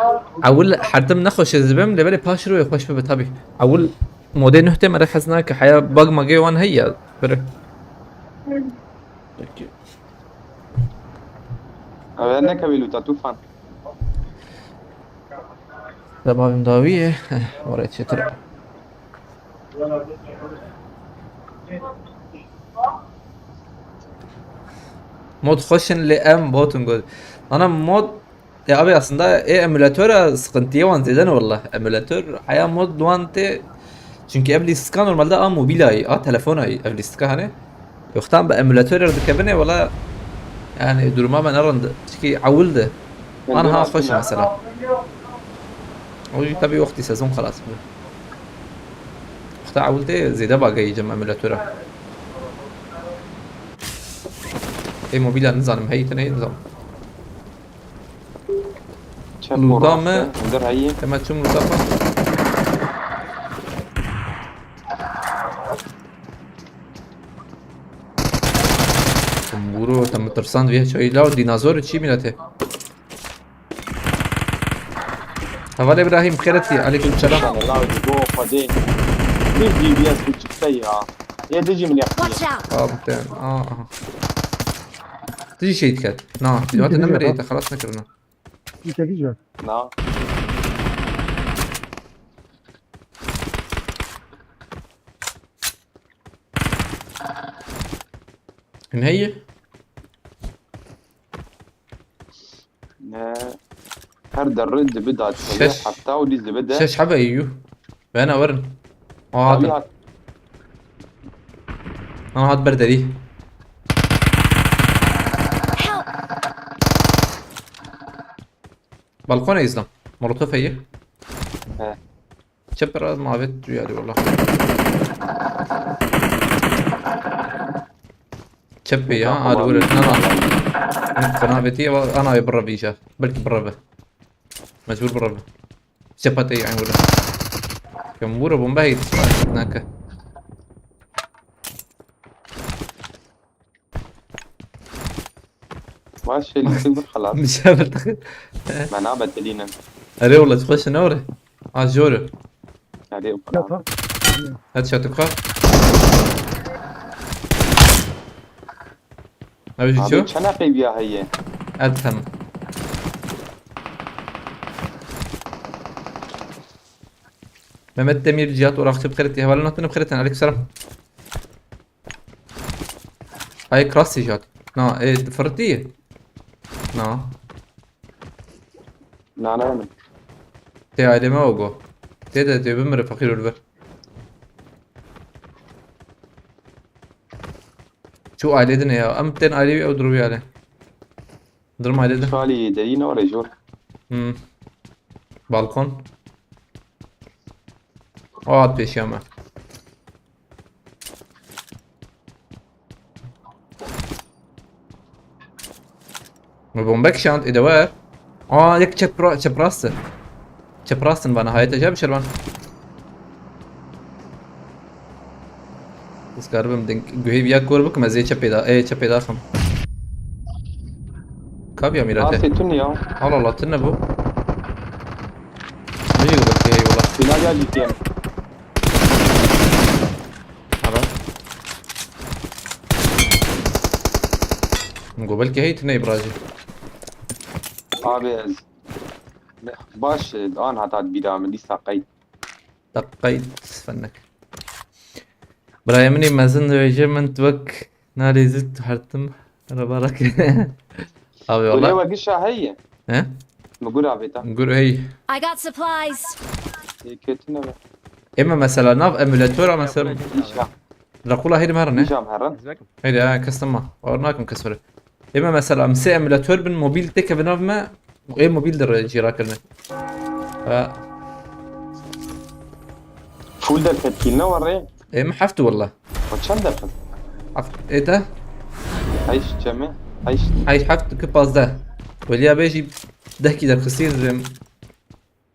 ewil herdim nexweş ez dibim, lê belê paş rûyê xweş bibe tabi. Ewil modê nuh tê mere hez nake, heya bug magê wan heye ya, bire. Peki. Ev neke wî lûta tûfan. Dema bim dawî ye. Heh, oraya çetir. Mod xweş in lê em bot in got. Ana mod, e, abi aslında, e, emülatöre sıkıntıya wan zêde ne wallah. Emülatör heya mod wan tê. Çünkü ev lîstika normalde a mobil ay, a telefon ay ev lîstika hani. Yoxtan bi emülatör dikevine wala, yani duruma me ne rind. Çünkü ewil de. Anha xweş mesela. O jî tabii wextî sezon xelas bû. Wexta ewil tê zêde bageyî cem emülatora. Ê mobîla nizanim heyî tine heyî nizanim. Çep Lûta û me. Rast e, hundir heyî. Dema çim lûta xwe. Kumbûro te mitir Sandviye çayı la dinozor çi milete. Heval Ibrahim, xêretî, aleyküm selam. Sana la ji bo Xwedê. Bir D B S biçikte ya. Yê dijî min Watch yaptı. Out! Aa, muhtemelen. Aa, aha. Dijî şey diket. Na, Dijî, dijî, nemirê, ha. Te xelas nekirina. Îtekî jî. Na. Hûn heye? Ne. Her derre dibi da çelê, Şeş. Heta û dî dibi de. Şeş hebe yû. Bena werin. Aa, Tabii hatin. Hat. Ana hat ber derî. Help! Balkona İslam. Molotof heye. He. Çep biraz mavet duyarı valla. Çep ya, hadi vurur. Tamam. Kanaveti ya, ana ve bura bir iş. Belki bura be. Mecbur bura be. Çep atayı aynı vurur. Kem vura bomba hit. Naka. Baş şey, lîstik bir xelas. Müşavir takı. Me nabe telînin. Erê wala, xweş ne ore. A jore. Erê, Ya ta. Headshot xwe. Abi Abi, ço? Çene qeybiya heye. Elten. Mehmet Demir, Cihat Orakçı, bixêret, hevalin hatine bixêret, aleyküm selam. Ay, krasi jat. Na, e, fırtı. Na. Na, na, na. Te aileme o go. Te de te bimire fakir ölver. Şu aile de ne ya? Am ten aile o duruyor yani. Durum aile de. Şu hali de yine oraya jor. Hmm. Balkon. O at peşi ama. Bombe kişand, ê de wer. Aa, yek çep ra-, çep rast e. Çep rast in bana, hayata jab şervan. Ez karibim ding, guhê viya kor bikim, ez ê çepê da, ê çepê daxim. Kabiya mirate. Rast e, tun ya. Allah Allah, tun ne bu? Ne diyor bu ki, eyvallah. Final ya G T M. Hala. Go belki heyt ne Ibrahim? Abi ez. Ne, baş, e, an hatat bira min dîsa qeyt. Daqeyt fennek. Birayê min ê mezin dibêje min tu wek nalê zî tu hertim reba rek. Abi Gurê valla. We gişa heye. He? Mi gura vêta. Gur hey. I got supplies. Ê ketine be. Ême mesela nav emulatora mesela. Îşa. Rakula heyrim herin he. Îşam herin. Heyri ha, kes nema. Or nakim kes were. Ême mesela em sê emulator bin, mobil têke bi nav me. Ê mobil de re cîra kirine. Ha. Full derket kî ne were? Ême heft walla. O çend derket? Heft, ê te? Heşt çeme? Heşt. Heşt, heft ki pazdeh. Weliya bêjî deh kî derxistî.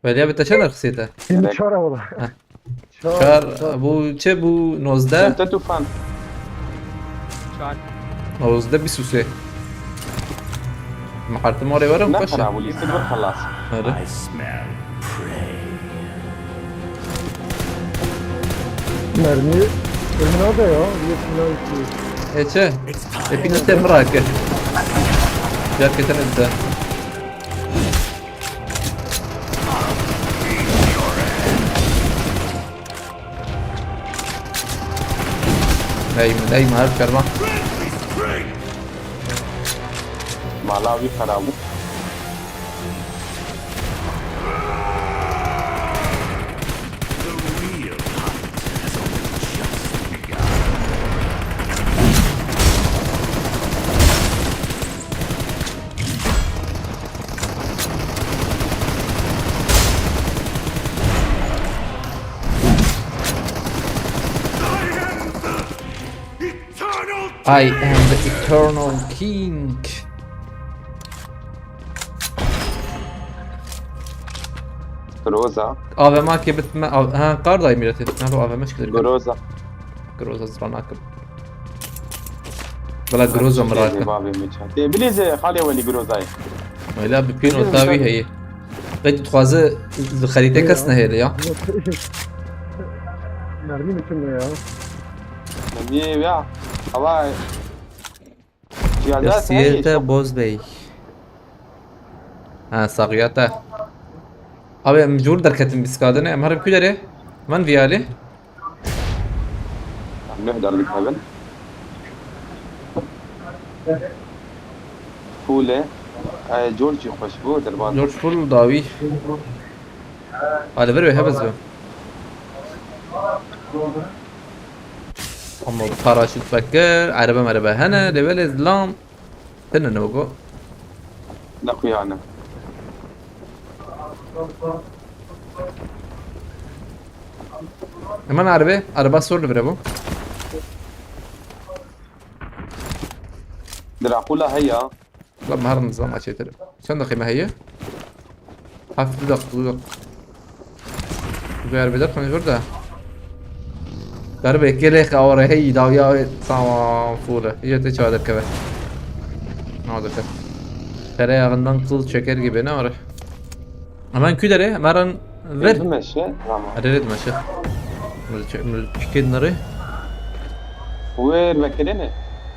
Weliya bi te çend derxistî te? Yirmi çar walla. Ha. Çar, Çar, çar. Bu çi bu nozdeh? Çente tufan. Çar. Nozdeh bîst û sê. Ma hertim orê werim Ne xweş e. Xera bu lîstik bir xelas. Öyle. I smell prey. Mermi. Ölüm nerede ya? Niye sinyal gitti? E çi? E pîne te mirake. Gel ketene de. Hey, hey, her kervan. Mala wî xera bû. I am the eternal king. Groza. A V M ke bitme, A-, ha, kar dayı milleti. Ne bu A V M çıktı? Groza. Groza zranakim. Valla Groza miraka. Bavê min çatê. Bilîze xalê welî Grozayê. Wela bi pîno tawî heye. Qey tu dixwaze li xerîtê kes nehêle ya. Mermî mi kim ya? Mermî ya. Hava. Destiyê te Bozbey. Ha, saxiya te. Abi, em jor derketin biskadine. Em herin ku derê? Van viyali. Em neh derdikevin. Fûle. E, George xweş bû, derbas. George Full dawî. Ali ver ve hebez be. Ama paraşüt vekir, erebe merebe hene, lê belê zilam. Tene ne go? Ne xuyane. Hemen araba, araba sor li vire bu. Dracula heya. Lan her nizam açêtir. Çend dakika heye? Hafif bir dakika, bir dakika. Güzel bir dakika, burada. Darbe kele kavre hey dav ya, tamam, full. Yete çadır keve. Ne olacak? Tereyağından kıl çeker gibi ne var? Hemen küdere, hemen ver. Meşe, tamam. Hadi red meşe. Mülçük, mülçük kenarı. Wer vekirini.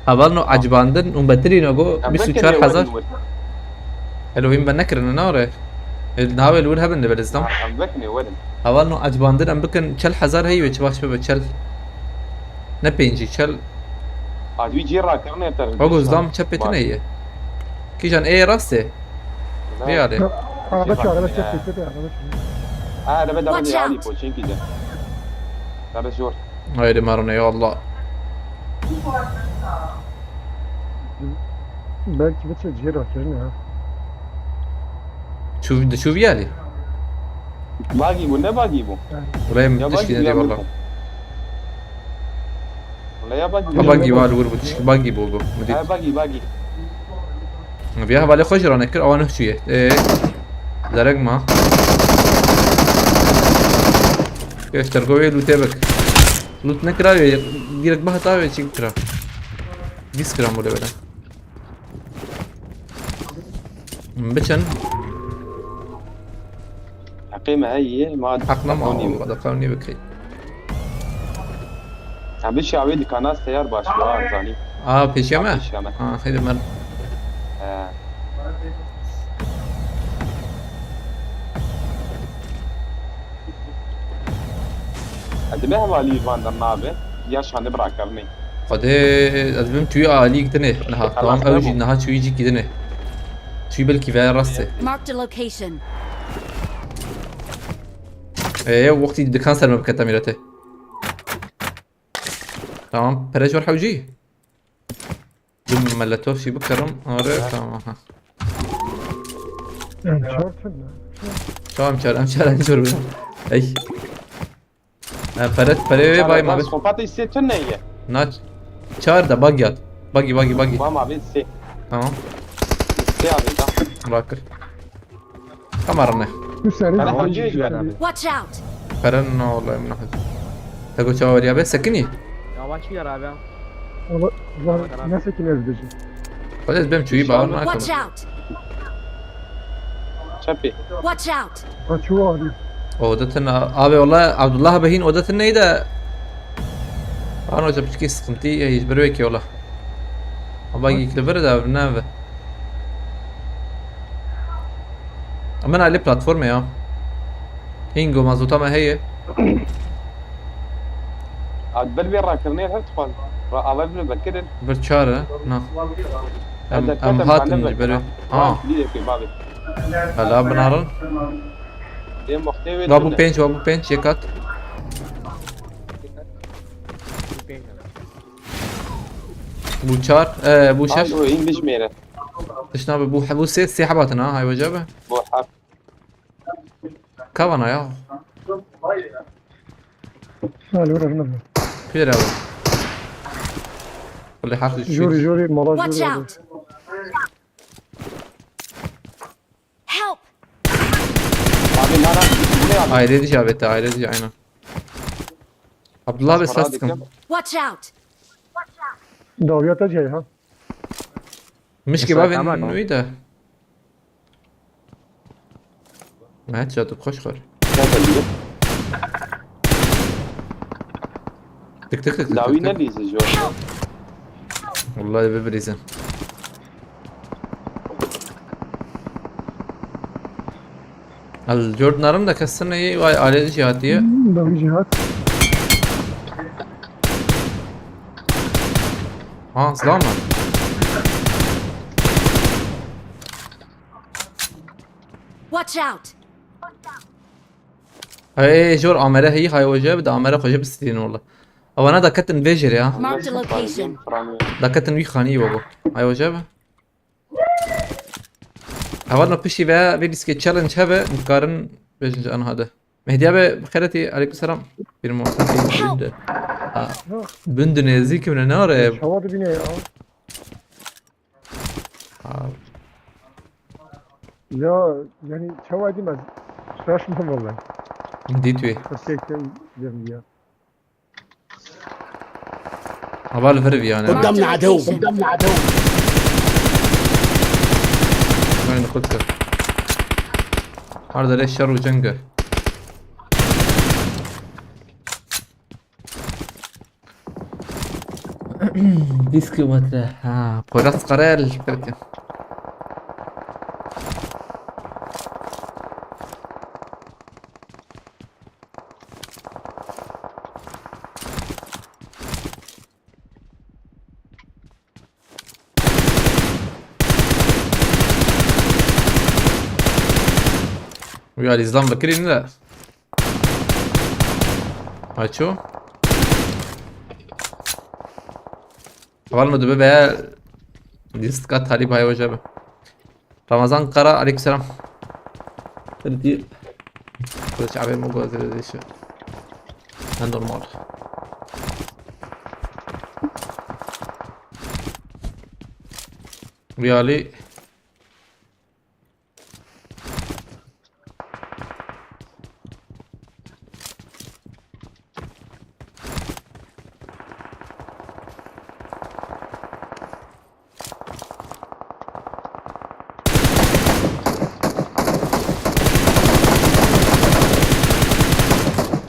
Heval no acibandin û betirî no go bîst û çar hezar. Elo hîn ben nekirine ne ore. El navê li wir hebin de belizdan. Em vekine werin. Heval no acibandin em bikin çel hezar hey ve çi baş be çel. Ne pêncî çel. Acibî cî rakirine ter. Ho go zdam çepetine ye. Kîjan ê rastê. Riyade. Araba çağır, araba çağır, araba çağır. Ha, araba da Watch out. Poçin gide. Araba zor. Haydi marone ya Allah. Belki bir şey ciğer açarım ya. Şu, şu bir yani. Bagi bu, ne bagi bu? Buraya mı tişki ne diye valla. Wala ya bagi. Ha, bagi var, vur bu tişki bagi bu bu. Müdür. Ha, bagi, bagi. Viya hevalê xwe jî ranekir, awa nuh çûye. Ee, derek ma. Geşter go wê lûtê bik. Lût nekira wê, direkt bihata wê çi kira. Vîst gram wile bile. Biçin. Heqê me heye, ma Heq nema, deqonî. Deqonî bikey. Ha, bir şey abi dikana seyar başlıyor, ha, zanî. Aa, pêşiya me? Pêşiya me. Ha, xeyr, mer. He. Hadi be hevalî van der nabe. Ya şanı bırakar ne? Xwedê ez bim tûyî alî gidinê niha. Tamam, ew jî niha çûyî jî gidinê. Tûyî belkî veya rastê. Marked a location. Ê, wextî dikan ser me bikete mîretê. Tamam, pere jor hewcî. Dum meleto şî bikerim. Are, tamam, ha. Em çar tune. Tamam, çar, em çar, em çar. Ey. Ha, pere, pere bay ma. Psikopatê sê tune ye. Na, çar da bagi at. Bagi, bagi, bagi. Ba ma bin sê. Tamam. Sê abi da. Bırakır. Kamarını. Üstelik. Tamam. Watch out! Peren ne olayım ne hadi. Tego çava veriyor be, sekini. Yavaş gel abi. Ama var, nasıl ki ne diyeceğim? Hadi ben çuyu bağırma. Watch out! Çapı. Watch out! Kaçıyor abi. Oda tane abi, valla Abdullah Behin oda tane neydi? Var hocam, çünkü sıkıntı ya, hiç bir ki ola. Ama yıklı bir de abi ne abi? Ama ne platforma ya? Hingo mazota me heye. Abi bir bir rakirnê her tupan. Ra avar bir bekirin. Bir çare, na. Em, em hatin beri. Ha. Hala binarin. Wa bu pênc, wa bu pênc, yek hat. Bu çar, e, bu şeş. Abi o English mi yere? Tişt nabe, bu, bu sê, sê hebatin ha, hay wece be. Bu hak. Kavana ya. Hadi vur, vur. Kuyur abi. Kulli hak düştü. Jori, jori, mola jori. Watch out! Help! Abi nara, bu ne abi? Ayrı edici abi, ayrı edici, aynen. Abdullah abi, ses sıkın. Watch out! Daviyata cey ha. Mişkî bavên wî de. Evet, canım, hoş kar. Tık tık tık tık. Dawî tık tık. Nelîze jor. Vallahi bir brizin. Al Jordan arım da kasın iyi, vay, alet jihatiye. Hmm, dawî cihat. Ha, silah mı? Watch out! Hey, jor amere hey, hay hoca, bir de amere hoca bir stilin oldu. Avana da katın vejir ya. Marked a location. Da katın bir khani yok. Hay hoca be. Avana pişi ve bir diske challenge hebe, karın beşinci anı hadi. Mehdi abi, xeretî, aleyküm selam. Bir muhabbet. Ha. Bünde ne zikim ne nare? Çawa dibine ya. Ha. Ya, yani çawa dîm ez şaşmam vallahi. Dît wê. Tek tek dedim ya. Heval vir vî yani. قدامنا عدو، قدامنا عدو. Aynı kutu. Arda leş şer û cenge. Dîs kilometre. Ha, Poyraz Karayel. Peki. Wî alî zilam bikirîn de. Aço. Heval min dibe be lîstka talîb hay hoca be. Ramazan Kara, aleykümselam. Hadi. Kılıç abi mi bu hazır işi? Ne normal. Vî alî.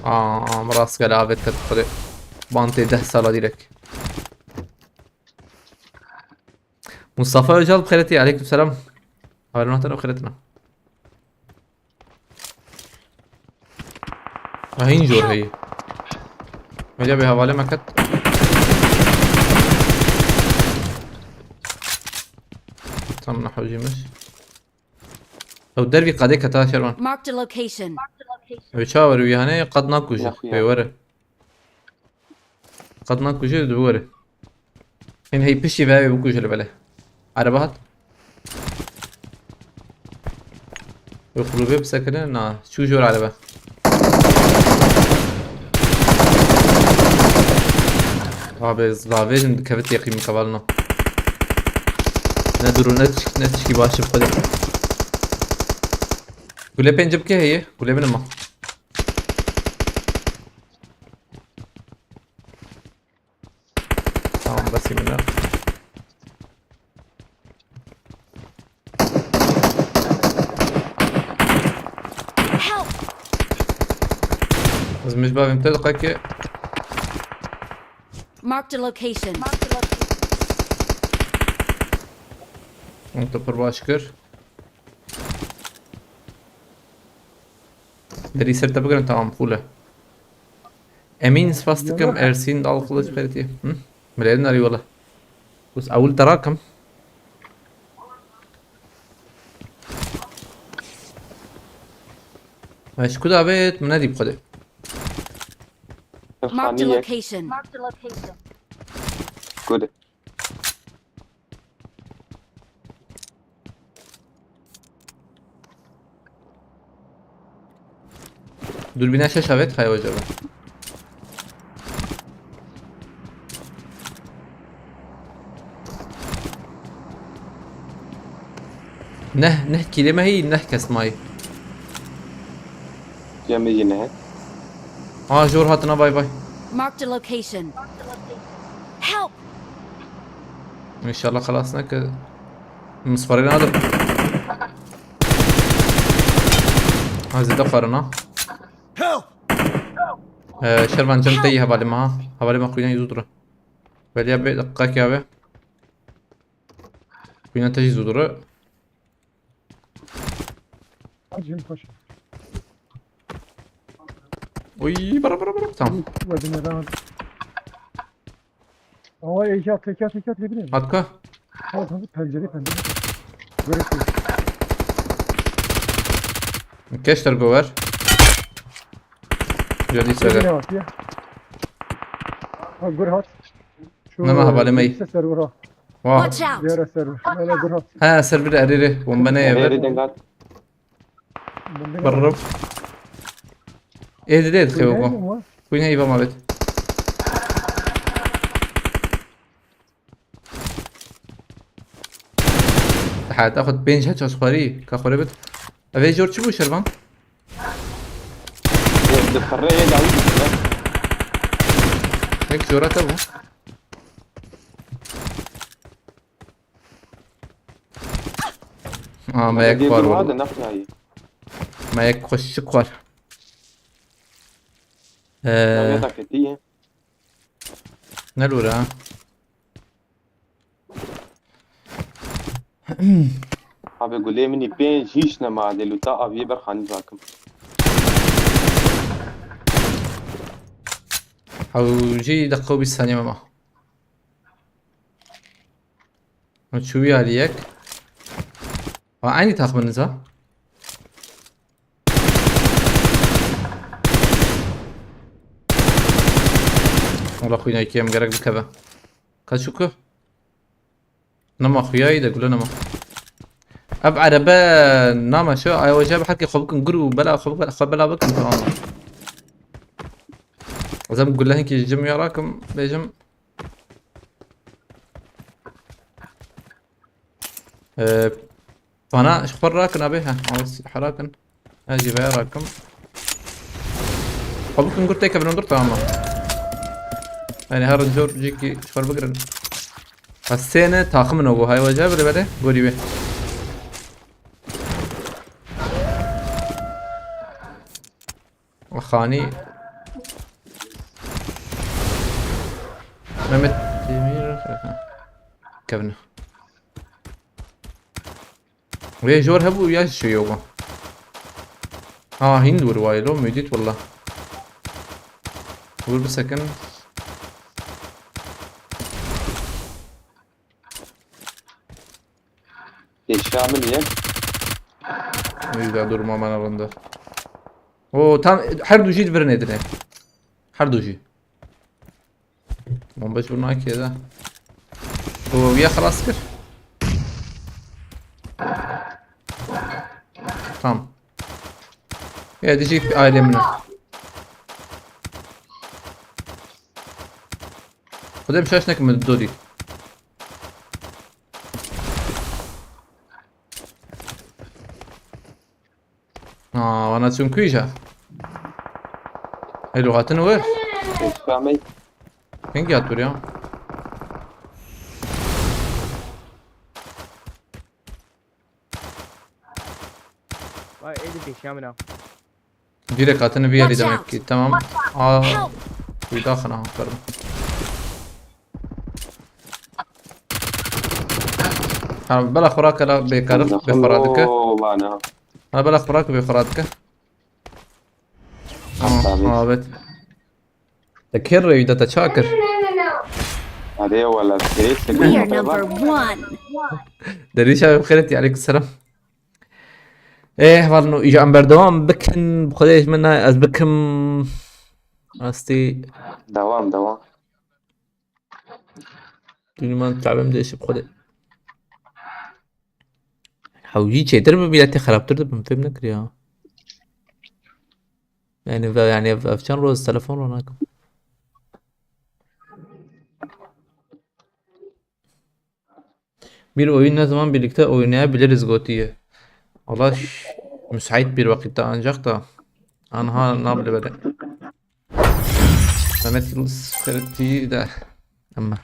Aa, rast gel abi, ket xwedê. Bantê deh sala direk. Mustafa Öcal bi xêretî, aleyküm selam. Haberên te ne xêretina. Ha, hîn jor heye. Meca bê hevalê me ket. Tam nehewcîmiş. Ew dervî qadê keta Şervan. Marked a location. Ew çawa were wî hane qad nakuje. Naxuya. Pê were. Qad nakuje, di were. Hên hey piştî ve bikuje li bele. Araba hat. Wê kulûbê bisekine, na. Çû jor araba. Abi, zavêjin dikevit yaqî min kevalno. Ne duru, ne tişk-, ne tişkî baş bi xwedê. Gule pênc bike heye. Gule min ma. Tamam, basayım bunu. Help! Ez mecbur bim te diqe ki. Marked a location. Onu da pir baş kir. Derî ser te bigirin, tamam, full e. Emîn, spas dikim, Ersîn Dal Kılıç xêretî. Hı? Mileyên nerî wele. Us ewil te rakim. Eş ku davêt min nedî bi xwedê. Marked a location. Good. Durbîna şeş avêt, hay hoca be. Neh, neh kîlê me hî, neh kes mayî. Cem yine. Ha, jor hatina, bay bay. Marked a location. Help! İnşallah xelas neke. Min sixwarê nadim. Ha, zêde xwarina. Help! Ee, Şervan cem te yî hevalê me ha. Hevalê me xwîna yî zû dure. Veliya bê deqîqekê avê. Xwîna te jî zû dure. Acil koş. Oy, bira, bira, bira. Tamam. Wezine rahat. Ama êşa teke teke teke bilin. Hatka. Tamam, tamam, pencere, pencere. Gerek yok. Keşter gover. Jadî Teke sever. Ne yapıyor? Ha, Gurhat. Şu Nema hevalê me yî. Ser Gurhat. Wow. Watch out! Diğer ser. Öyle Gurhat. Ha, ser bir erê rê. Bombe ne Erê eve? Rê dengat. Bombe ne? Birrib. Ê dide dixê Bombe weko. Ne? Xwîn heyva ma bêt. Heta xwe pênc heças xwarî, ka xwarê bit. Evê jor çi bû Şervan? Di firrê yê dawî bû. Yek jora te bû. Aa, me yek xwar wala. Me yek xweşik xwar. Ee, ne lûre ha. Abi gulê min î pênc hîç nema, dê lûta aviyê ber xanî zakim. Hewcî deqe û bîst saniye mema. Çûyî alî yek. Ha, aynî takımınız ha? Wala xwîna yekê em gerek bikeve. Kaçuku? Nema xuyayî de gule nema. Ev erebe nama şu ay hoca bi herkê xwe bikin gur û bela xwe bela, xwe bela bikin tamam. Ez em gule hinkî ji cim ya rakim bêjim. Ee, Vana ji xwe rakin abi, he, herakin. Ez jî veya rakim. Xwe bikin gur têkevin hundir tamam. Yani her cor cîkî ji xwe bigirin. Hesêne taxim no bu hay waca bile bile gorî be. Xanî. Mehmet Demir. Kevin. Vê jor hebû ya ji yoga. Ha, hîn wir wayê lo, mûdît walla. Wir bisekin. Ê Şamil ye. Wî de durma me ne rinde. O tam her du jî di vir nedine. Her du jî. Bomba ji vir nakê de. O wiya xelas kir. Tam. Ya dijî ailê min e. Xwedê bi şaş nekim min dodî. Aa, wana çûn kuîja? Elo hatin wir. Êşka me. Ping ya tur ya. Vay, êdî pêşiya min a. Direk hatine bir yeri demek ki. Tamam. Aa, bir daha kana bakalım. Ha, bela xurake la bêkarif, bêxura dike. Ha, bela xurake bêxura dike. Tamam, evet. Te kê rêwî de te ça kir? Erê wala, seyir We are number one. Derîşa xêret, aleykum selam. Ê, hevalno, îja em berdewam bikin, bi Xwedê ji min nayê ez bikim. Rastî. Dewam, dewam. Dûnî man te'bim de şi bi Xwedê. Hewcî çêtir bi, miletê xerabtir dibim, fêm nekiriya. Yani, ve-, yani ev, ev çend roz telefon ro nakim. Bir oyun ne zaman birlikte oynayabiliriz gotiye. Allah ş-, müsait bir vakitte ancak da anha nable bele. Mehmet Yıldız Ferit T V de ama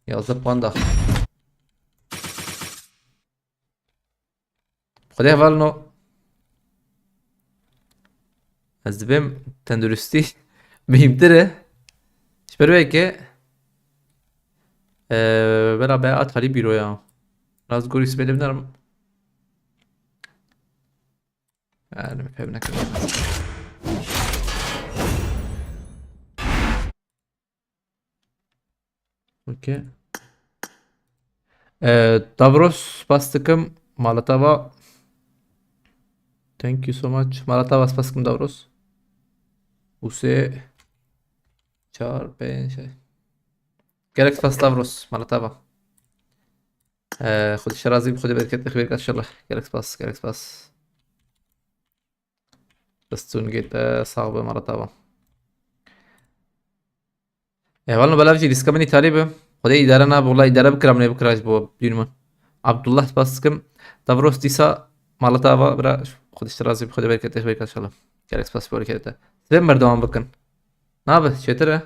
yazıp panda. Xwedê hevalno. Ez dibêm tenduristî muhîmtir e. Ji ber wê yekê, e, bela be a talî bîro ya. Raz gorî sibê lê binerim. Yani, fevnek. Okey. Ee, Davros, spas dikim. Mala te va. Thank you so much. Mala te va, spas dikim, Davros. Û sê, çar, pênc, şeş. Gelek spas, Davros. Mala te va. Ee, Xwedê ji te razî be, Xwedê bereketê xêr bike inşallah. Gelek spas, gelek spas. Destûn gê te sax be, mala te va. Ê, hevalno, belav jî lîstika min îtalî be. Xwedê îdare nabe, wela îdare bikira min ê bikira ji bo dîn min. Abdullah, spas dikim. Davros, dîsa mala te va, bira, Xwedê ji te razî be, Xwedê bereketê xêr bike inşallah. Gelek spas bo bereketê te. Sibê berdewam bikin. Nabe, çêtir e.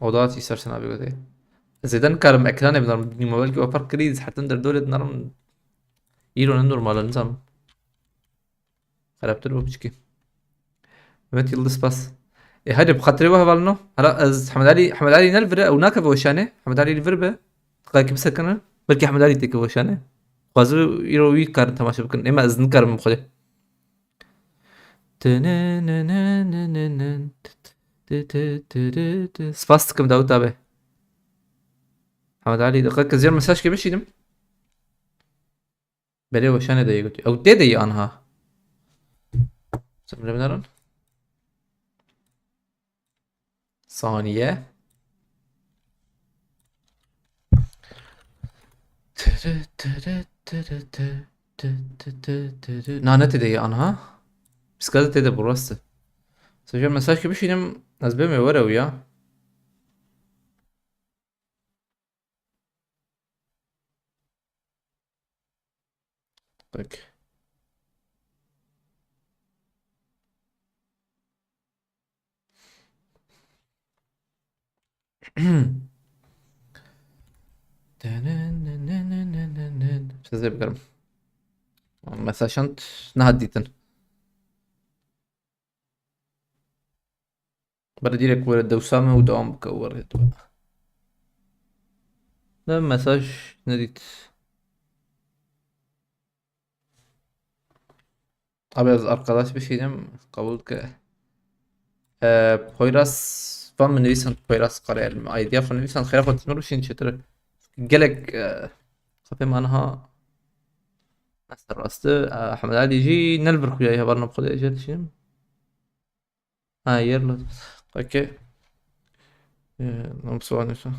Oda çi ser sena bigotê. Zêde nikarim ekranê binarim. Dînî mobil ki we ferq kirî, hetin derdorê dinarim. Îro ne normal e, nizanim. Xerabtir bû piçkî. Mehmet Yıldız, spas. E, hadi bi xatirê we hevalno. Hala ez Hemed Alî, Hemed Alî ne li vir e, ew nakeve weşanê. Hemed Alî li vir be. Diqayekî bisekine. Belkî Hemed Alî têke weşanê. Xwazir îro wî karin temaşe bikin. Êma ez nikarim bi xwedê. Spas dikim Dawit abi. Hemed Alî, diqe ki ziyan mesajkê bişînim. Belê weşanê de yê gotî. Ew tê de yê anha. Sen bile binarin. Saniye. Tırı tırı tırı tı, tı tı tı tırı. Na, ne tê de yê anha? Bisiklet tê de bu rastı. Sejam mesaj ki bişînim, ez bêm ê were ew ya. Peki. Size bakarım. Mesajant ne dîtin. Bere direkt were dewsa me û dewam bike û were. Ne mesaj nedît. Abi ez arkadaş bişînim, kabul ke. Ee, Poyraz, van min nivîsan Poyraz Karayel mi? Ay, diya xwe nivîsan xêra xwe tinur bişîn çetir. Gelek, e, kapê me aniha. Mesela rastı, e, Ahmet Ali jî ne li vir xuya hevalno bi xwedê jê dişînim. Ha, yer lo. Okey. Ee, nam sual neyse.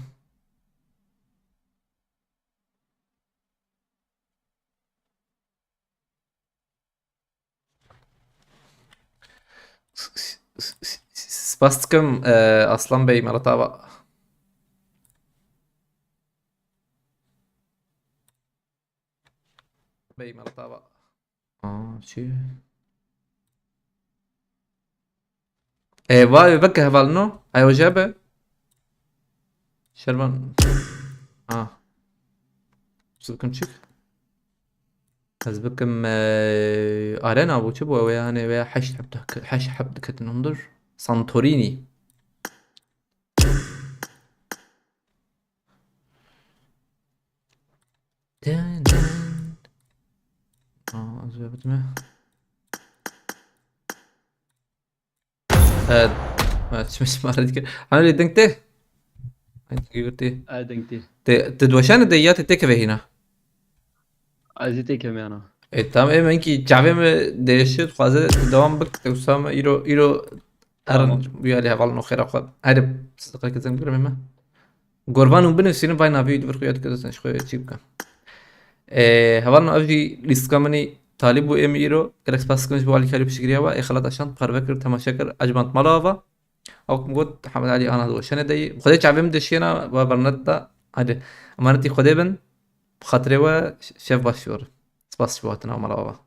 Spas dikim, e, Aslan Bey, Malatava. Bey, Malatava. Aa, çi? E, vay, veke hevalno. Ay, hoca be. Şervan. Ha. Çi bikim çik? Ez bikim, e, arena bu, çi bu? Ew yani veya heşt heb, heşt heb diketin hundur. Santorini. Dın dın. Aa, az önce bitme. Evet. Evet, şimdi, şimdi ara dikkat. Hani öyle denk de. Aynı gibi değil. Ay, denk değil. Te, te doşanê de ya te têkeve hîna? Ez ê têkevim yana. E, tamam, em enkî çavê me diêşe, dixwaze dewam bik, te wisa me îro, îro erin. Tamam. Bu ya lê hevalno xêra xwe. Hadi, siz diqe kezem bigirim me. Gorvan û binivîsînim, vay navî wî di vir xuya dike, dest ji xwe çî bike. E, hevalno ev jî lîstika min î talîb bû ê min îro. Gelek spas dikim ji bo alîkarî piştgiriya we. Ê xelat aşand, parve kir, temaşe kir, ecmand mala ava. Ew kim got, Hemed Alî ana di weşanê de yî. Xwedê çavê min dişiyena, we bernet da. Hadi, emanetî Xwedê bin. Bi xatirê we, şev baş ji we re. Spas ji bo hatina mala ava.